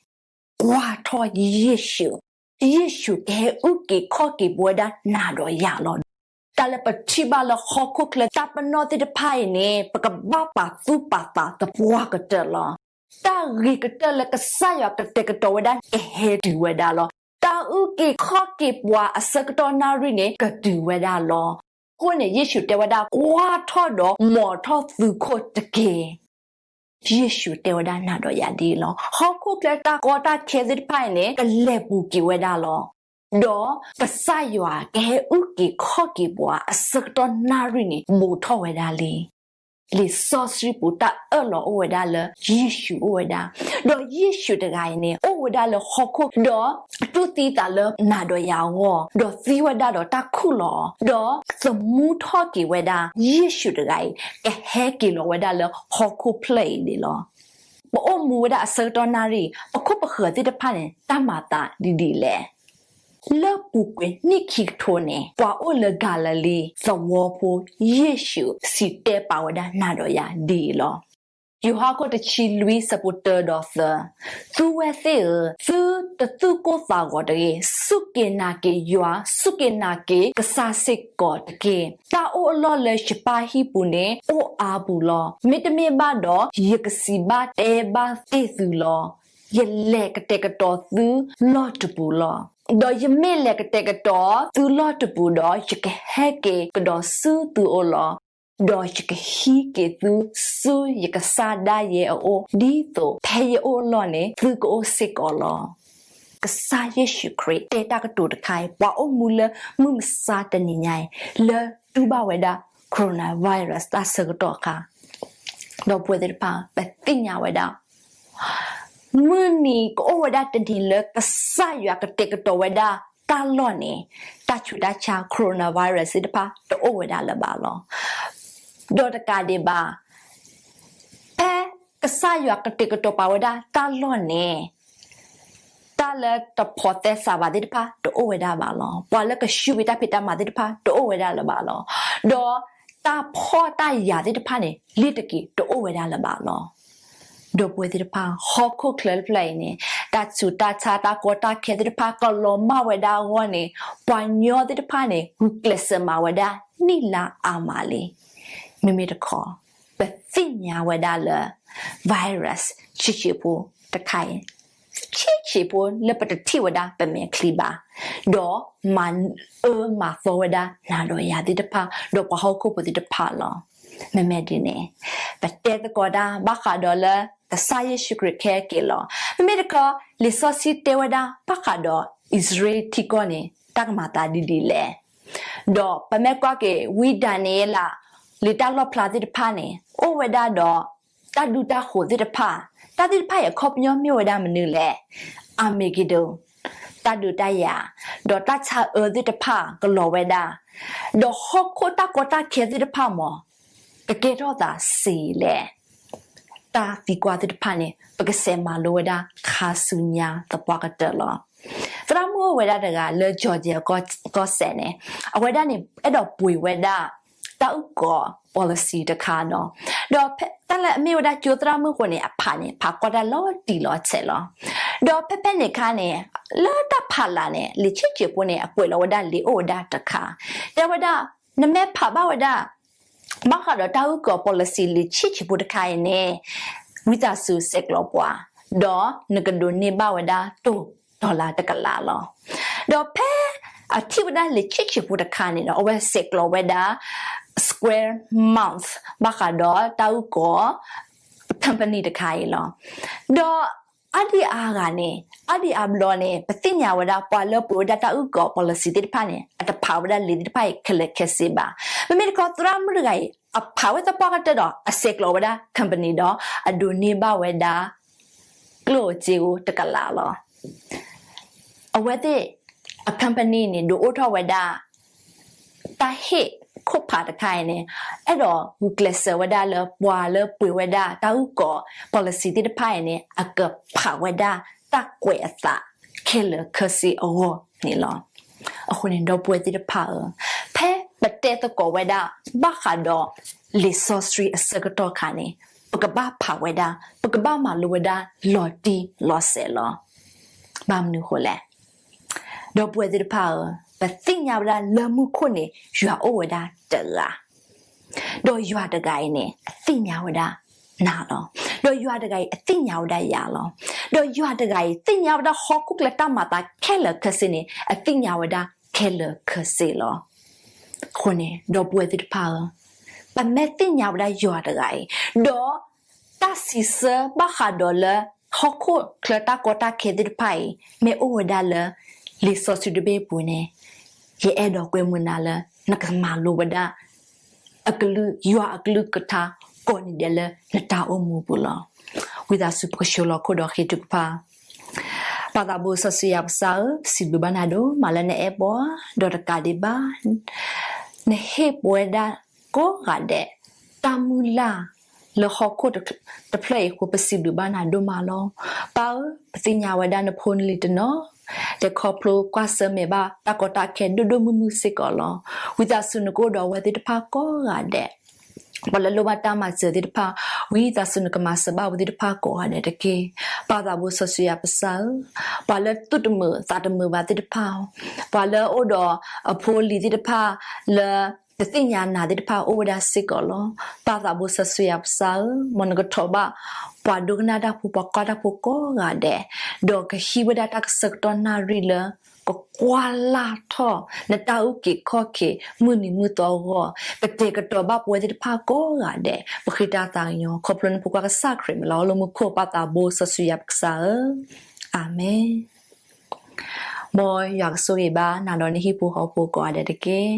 ကွၢ်ထီၣ်ယ့ၣ်ၡူး. ယ့ၣ်ၡူးကဟဲအုၣ်က့ၤခီၣ်က့ၤပဝဲဒၣ်နၤဒီးယၤလီၤ. တၢ်လၢပထံၣ်ဘၣ်လၢဟီၣ်ခိၣ်ချၢတၢ်ပနီၣ်သ့ၣ်တဖၣ်အံၤန့ၣ် ပကဘၣ်ပာ်သူၣ်ပာ်သးသပှၢ်ကတၢၢ်လီၤ. တၢ်ဂ့ၤကတၢၢ်လၢကစၢ်ယွၤကတဲာ်ကတီၤဝဲဒၣ်ကဟဲတုၤဝဲဒၣ်လီၤ. တၢ်အုၣ်က့ၤခီၣ်က့ၤပှၤအဆၢကတီၢ်နၣ်ရံၣ်န့ၣ် ကတုၤဝဲဒၣ်လီၤ. အဃိန့ၣ် ယ့ၣ်ၡူးတဲဝဲဒၣ် ကွၢ်ထီၣ်ဒီးမိာ်ထီၣ်သုခိၣ်တက့ၢ်. ယ့ၣ်ၡူးတဲဝဲဒၣ်နၤဒီးယၤဒ်အံၤလီၤ. ဟီၣ်ခိၣ်ချၢတၢ်ကီတၢ်ခဲသ့ၣ်တဖၣ်အံၤန့ၣ် ကလဲၤပူၤကွံာ်ဝဲဒၣ်လီၤ. ဒီးကစၢ်ယွၤကဟဲအုၣ်က့ၤခီၣ်က့ၤပှၤအဆၢကတီၢ်နၣ်ရံၣ်န့ၣ် ဘူးထီၣ်ဝဲဒၣ်လံ. လံာ်စီဆှံပူၤတၢ်အၢၣ်လီၤအိၣ်ဝဲဒၣ်လၢယ့ၣ်ၡူးအိၣ်ဝဲဒၣ်, ဒီးယ့ၣ်ၡူးတဂၤအံၤန့ၣ် အိၣ်ဝဲဒၣ်လၢဟီၣ်ခိၣ်ဒီး တူၢ်သံသးလၢနၤဒီးယၤအဂီၢ်, ဒီးသံဝဲဒၣ်ဒီးတၢ်ခူၣ်လီၤအီၤ, ဒီးသမူထီၣ်က့ၤဝဲဒၣ်ယ့ၣ်ၡူးတဂၤအံၤ ကဟဲက့ၤလီၤဝဲဒၣ်လၢဟီၣ်ခိၣ်ဖျၢၣ်အံၤန့ၣ်လီၤ. ပအိၣ်မူဝဲဒၣ်အဆၢကတီၢ်နၣ်ရံၣ် ပခိၣ်ပဃၢၤသ့ၣ်တဖၣ်န့ၣ် တၢ်မၤသးဒ်ဒ်လဲၣ်. လၢပူၤကွံာ်နံၣ်ခံကထိန့ၣ် ပှၤအိၣ်လၢကၤလၤလံသဝီဖိ ယ့ၣ်ၡူးစံးတဲပာ်ဝဲဒၣ်နၤဒီးယၤဒ်အံၤလီၤ. ယိၤဟၣ်ခိၣ်တဆံလွံၢ်ဆၢဖိတၢဒီးသၢ, သုဝဲသ့ၣ်ဧၢ, သုတသူၣ်ကိၢ်သးဂီၤတဂ့ၤ, စူၢ်က့ၤနာ်က့ၤယွၤ, စူၢ်က့ၤနာ်က့ၤကစၢ်စ့ၢ်ကီးတက့ၢ်. တၢ်အိၣ်အလီၢ်လၢယပၢ်ဟံၣ်ပူၤန့ၣ် အိၣ်အါပူၤလီၤ. မ့တမ့ၢ်ဘၣ်ဒီး ယကစံးဘၣ်တဲဘၣ်တ့ၢ်သုလီၤ. ယလဲၤကတဲာ်ကတီၤသုလီၢ်တပူၤလီၤ. ဒီးယမ့ၢ်လဲၤကတဲာ်ကတီၤသုလီၢ်တပူၤဒီး ယကဟဲက့ၤကဒီးဆူသုအအိၣ်လီၤ. ဒီးယကဟံးက့ၤသုဆူယကစၢ်ဒၣ်ယဲအအိၣ်, ဒ်သိးဖဲယအိၣ်အလီၢ်န့ၣ် သုကအိၣ်စ့ၢ်ကီးလီၤ. ကစၢ်ယ့ၣ်ၡူးခရံာ်တဲတၢ်ကတိၤတခါအံၤ ပှၤအိၣ်မူလၢမုၢ်မဆါတနံၤညါအံၤ လၢတူၢ်ဘၣ်ဝဲဒၣ် coronavirus တၢ်ဆၢကတီၢ်အခါ ဒီပုၢ်ဝဲၢ်သ့ၣ်တဖၣ် ပသ့ၣ်ညါဝဲဒၣ် မုၢ်နံၤကအိၣ်ဝဲဒၣ်တနံၤလၢကစၢ်ယွၤကတဲာ်ကတီၤဝဲဒၣ်တၢ်လီၢ်န့ၣ် တၢ်ဆူးတၢ်ဆါ coronavirus သ့ၣ်တဖၣ် တအိၣ်ဝဲဒၣ်လၢၤဘၣ်လီၤ. ဒီးတကးဒံးဘၣ် ဖဲကစၢ်ယွၤကတဲာ်ကတီၤပာ်ဝဲဒၣ်တၢ်လီၢ်န့ၣ် တၢ်လၢတဖိးသဲစးဘၣ်သ့ၣ်တဖၣ် တအိၣ်ဝဲဒၣ်ဘၣ်လီၤ. ပှၤလၢကဆူၣ်ဝံၤတၢ်ဖံးတၢ်မၤသ့ၣ်တဖၣ် တအိၣ်ဝဲဒၣ်လၢၤဘၣ်လီၤ. ဒီးတၢ်ဖှီၣ်တၢ်ယာ်သ့ၣ်တဖၣ်န့ၣ် လ့ၤတက့ၤတအိၣ်ဝဲဒၣ်လၢၤဘၣ်လီၤ. ဒီပုၢ်ဝဲၢ်သ့ၣ်တဖၣ် ဟီၣ်ခိၣ်ချၢတဖျၢၣ်အံၤန့ၣ် တၢ်ဆူးတၢ်ဆါ တၢ်ကီတၢ်ခဲသ့ၣ်တဖၣ် ကလီၤမၢ်ဝဲဒၣ်အဂီၢ်န့ၣ် ပှၤညီသ့ၣ်တဖၣ်န့ၣ် ဂုာ်ကျဲးစၢးမၤဝဲဒၣ်နံၣ်လါအါမးလံ. မ့မ့ၢ်တခီ ပသ့ၣ်ညါဝဲဒၣ်လၢ virus ဆံးဆံးဖိတခါအံၤ ဆံးဆံးဖိလၢပတထံၣ်ဝဲဒၣ်ပမဲာ်ချံဘၣ်, ဒီးမၤအၢမၤသီဝဲဒၣ်နၤဒီးယၤသ့ၣ်တဖၣ် ဒီးပှၤဟီၣ်ခိၣ်ဖိသ့ၣ်တဖၣ်လီၤ. မ့မ့ၢ်ဒ်န့ၣ် ပတဲသကိးတၢ်ဘၣ်ဃးဒီးလၢ ကစၢ်ယ့ၣ်ၡူးခရံာ်ကဟဲက့ၤလီၤ. မ့မ့ၢ်တခီ လံာ်စီဆှံတဲဝဲဒၣ်ဘၣ်ဃးဒီးအံၣ်စရ့လးထံကီၢ်န့ၣ် တၢ်ကမၤသးဒ်ဒ်လဲၣ်. ဒီးပမ့ၢ်ကွၢ်က့ၤ ဝံဒၤနံးယ့လး လံာ်တၢ်လီၣ်ဖျါသ့ၣ်တဖၣ်န့ၣ် အိၣ်ဝဲဒၣ်ဒီး တၢ်ဒူတၢ်ဃိးသ့ၣ်တဖၣ်, တၢ်သ့ၣ်တဖၣ်အံၤအခီပညီမ့ၢ်ဝဲဒၣ်မနုၤလဲၣ်. အၤမ့းက့ဒိၣ်, တၢ်ဒုးတၢ်ယၤ, ဒီးတၢ်ဆါအၢသ့ၣ်တဖၣ်ကလီၤဝဲဒၣ်, ဒီးဟီၣ်ခိၣ်တၢ်ကီတၢ်ခဲသ့ၣ်တဖၣ်မ့ၢ် ကကဲထီၣ်သးစ့ၢ်လဲၣ်. တၢ်သံကွၢ်သ့ၣ်တဖၣ်န့ၣ် ပကစးမၤလိဝဲဒၣ်ခါဆူညါသပှၢ်ကတၢၢ်လီၤ. သရၣ်မုၣ်အိၣ်ဝဲဒၣ်တဂၤလၢ Georgia ကီၢ်စဲၣ်န့ၣ် အဝဲဒၣ်န့ၣ် အဲၣ်ဒိးပှ့ၤဝဲဒၣ် တၢ်အုၣ်ကီၤ policy တခါနီၤ. ဒီးတၢ်လၢအမ့ၢ်ဝဲဒၣ်ကၠိသရၣ်မုၣ်အဃိန့ၣ် အဖးန့ၣ် ဖးကွၢ်တၢ်လီၤတံၢ်လီၤဆဲးလီၤ. ဒီးဖဲဖဲန့ၣ်အခါန့ၣ် လၢတၢ်ဖးလၢ်န့ၣ် လံာ်ဆံးဆံးဖိန့ၣ် အကွဲးလီၤဝဲဒၣ်လံာ်အိၣ်ဝဲဒၣ်တခါ, တဲဝဲဒၣ် နမ့ၢ်ဖးဘၣ်ဝဲဒၣ် ဘၣ်ဃးဒီးတၢ်အုၣ်ကီၤ policy လံာ်ဆံးဆံးဖိတခါအံၤန့ၣ် ဝံသးစူၤဆဲးကျိးပှၤ, ဒီးနကဒိးန့ၢ်ဘၣ်ဝဲဒၣ်တိၢ် dollar တကလးလီၤ. ဒီးဖဲအထံၣ်ဝဲဒၣ်လံာ်ဆံးဆံးဖိတခါန့ၣ်ဒီး အဝဲဆဲးကျိးဝဲဒၣ် Square Month ဘၣ်ဃးဒီးတၢ်အုၣ်ကီၤ company တခါအံၤလီၤ. ဒီးအါဒံအါဂၤန့ၣ် အါဒံအါဘျီန့ၣ် ပသ့ၣ်ညါဝဲဒၣ်ပှၤလၢပှ့ၤဝဲဒၣ်တၢ်အုၣ်ကီၤ policy သ့ၣ်တဖၣ်န့ၣ် အတဖးဝဲဒၣ်လံာ်သ့ၣ်တဖၣ်အံၤခဲလၢာ်ခဲဆ့ဘၣ်. မ့မ့ၢ်တခီ သရၣ်မုၣ်တဂၤအံၤ အဖးဝဲသပှၢ်ကတၢၢ်ဒီး အဆဲးကျိးဝဲဒၣ် company ဒီး အဒိးန့ၢ်ဘၣ်ဝဲဒၣ် ကျိၣ်စ့ဧိၤတကလးလီၤ. အဝဲသ့ၣ်အ company န့ၣ် ဒုးအိၣ်ထီၣ်ဝဲဒၣ် တၢ်ဟ့ၣ်ခိၣ်ဖးတခါအံၤန့ၣ် အဲၣ်ဒိးဂုာ်ကျဲးစၢးဝဲဒၣ်လၢပှၤလၢပှ့ၤဝဲဒၣ်တၢ်အုၣ်ကီၤ policy သ့ၣ်တဖၣ်အံၤန့ၣ် အကဖးဝဲဒၣ်တၢ်ကွဲးအသးခဲလၢာ်ခဲဆ့အဂီၢ်န့ၣ်လီၤ. အဃိန့ၣ် ဒီပုၢ်ဝဲၢ်သ့ၣ်တဖၣ်ဧၢ, ဖဲပတဲသကိးဝဲဒၣ် ဘၣ်ဃးဒီးလံာ်စီဆှံအဆၢကတီၢ်အခါန့ၣ် ပကဘၣ်ဖးဝဲဒၣ်, ပကဘၣ်မၤလိဝဲဒၣ်လီၤတံၢ်လီၤဆဲးလီၤ. ဘၣ်မနုၤအဃိလဲၣ်. ဒီပုၢ်ဝဲၢ်သ့ၣ်တဖၣ်ဧၢ, ပသ့ၣ်ညါဝဲဒၣ်လၢမူခိၣ်န့ၣ် ယွၤအိၣ်ဝဲဒၣ်တဂၤ, ဒီးယွၤတဂၤအံၤန့ၣ် အသ့ၣ်ညါဝဲဒၣ်နၤလီၤ. ဒီးယွၤတဂၤအံၤ အသ့ၣ်ညါဝဲဒၣ်ယၤလီၤ. ဒီးယွၤတဂၤအံၤ သ့ၣ်ညါဝဲဒၣ်ဟီၣ်ခိၣ်ချၢတၢ်မၤအသးခဲလၢာ်ခဲဆ့န့ၣ် အသ့ၣ်ညါဝဲဒၣ်ခဲလၢာ်ခဲဆ့လီၤ. အဃိန့ၣ် ဒီပုၢ်ဝဲၢ်သ့ၣ်တဖၣ်ဧၢ, ပမ့ၢ်သ့ၣ်ညါဝဲဒၣ်ယွၤတဂၤအံၤ, ဒီးတၢ်စံးဆၢဘၣ်ဃးဒီးလၢ ဟီၣ်ခိၣ်ချၢတၢ်ကီတၢ်ခဲသ့ၣ်တဖၣ်အံၤ မ့ၢ်အိၣ်ဝဲဒၣ်လၢ လံာ်စီဆှံတဘ့ၣ်အပူၤန့ၣ်, ယအဲၣ်ဒိးကွဲမုာ်နၤလၢ နကမၤလိဝဲဒၣ် အကလုၢ်, ယွၤအကလုၢ်ကထါ ကိးနံၤဒဲးလၢနတၢ်အိၣ်မူပူၤလီၤ. ဝံသးစူၤပကဆှၢလီၤခိၣ်ဒီးဃ့ထုကဖၣ်. ပၢ်သးဘိစီဆှံယွၤပကစၢ်ဧၢ, ပစံးဘျုးဘၣ်နၤဒိၣ်မးလၢနအဲၣ်ပှၤ, ဒီးတကးဒံးဘၣ် နဟ့ၣ်ပဝဲဒၣ်ကိးဂၤဒဲး တၢ်မုၢ်လၢ် လၢဟီၣ်ခိၣ်တဖျၢၣ်အံၤအဃိ ပစံးဘျုးဘၣ်နၤဒိၣ်မးလီၤ. ပၢ်ဧၢ, ပသ့ၣ်ညါဝဲဒၣ်နဖိနလံၤတနီၤ လဲၤခီဖျိကွၢ်ဆၢၣ်မဲာ်ဘၣ်တၢ်ကီတၢ်ခဲဒိၣ်ဒိၣ်မုၢ်မုၢ်စ့ၢ်ကီးလီၤ. ဝံသးစူၤနကအိၣ်ဒီးအဝဲသ့ၣ်တဖၣ်ကိးဂၤဒဲး, ပှၤလၢလိၣ်ဘၣ်တၢ်မၤစၢၤသ့ၣ်တဖၣ်, ဝံသးစူၤနကမၤစၢၤဘၣ်အဝဲသ့ၣ်တဖၣ်ကိးဂၤဒဲးတက့ၢ်. ပၢ်သးဘိစီဆှံယွၤပကစၢ်ဧၢ, ပှၤလၢသူၣ်တမုာ်သးတမုာ်ဘၣ်သ့ၣ်တဖၣ်, ပှၤလၢအိၣ်ဒီးအဖိအလံၤသ့ၣ်တဖၣ်လၢ တသ့ၣ်ညါနၤသ့ၣ်တဖၣ်အိၣ်ဝဲဒၣ်စ့ၢ်ကီးလီၤ. ပၢ်သးဘိစီဆှံယွၤပကစၢ်ဧၢ, မ်နကထိးဘၣ် ပှၤဒိကနၣ်တၢ်ဖိ ပှၤကွၢ်တၢ်ဖိကိးဂၤဒဲး, ဒီးကဟံးဝဲဒၣ်တၢ်ကဆၢကတီၢ်နၣ်ရံၣ်လၢ ကကွၢ်လၢ်ထီၣ်နတၢ်အုၣ်က့ၤခီၣ်က့ၤ မုၢ်နံၤမုၢ်သီအဂီၢ်, ကတဲာ်ကတီၤဘၣ်ပဝဲသ့ၣ်တဖၣ်ကိးဂၤဒဲး, ပဃ့တၢ်သးကညီၤ ခီဖျိနဖိခွါကစၢ်ခရံာ်မံၤလီၤ. အိၣ်လၢမူခိၣ်ပၢ်သးဘိစီဆှံယွၤပကစၢ်ဧၢ, အၤမ့ၣ်. မ်ယွၤကဆိၣ်ဂ့ၤဘၣ်နၤဒီးနဟံၣ်ဖိဃီဖိကိးဂၤဒဲးတက့ၢ်.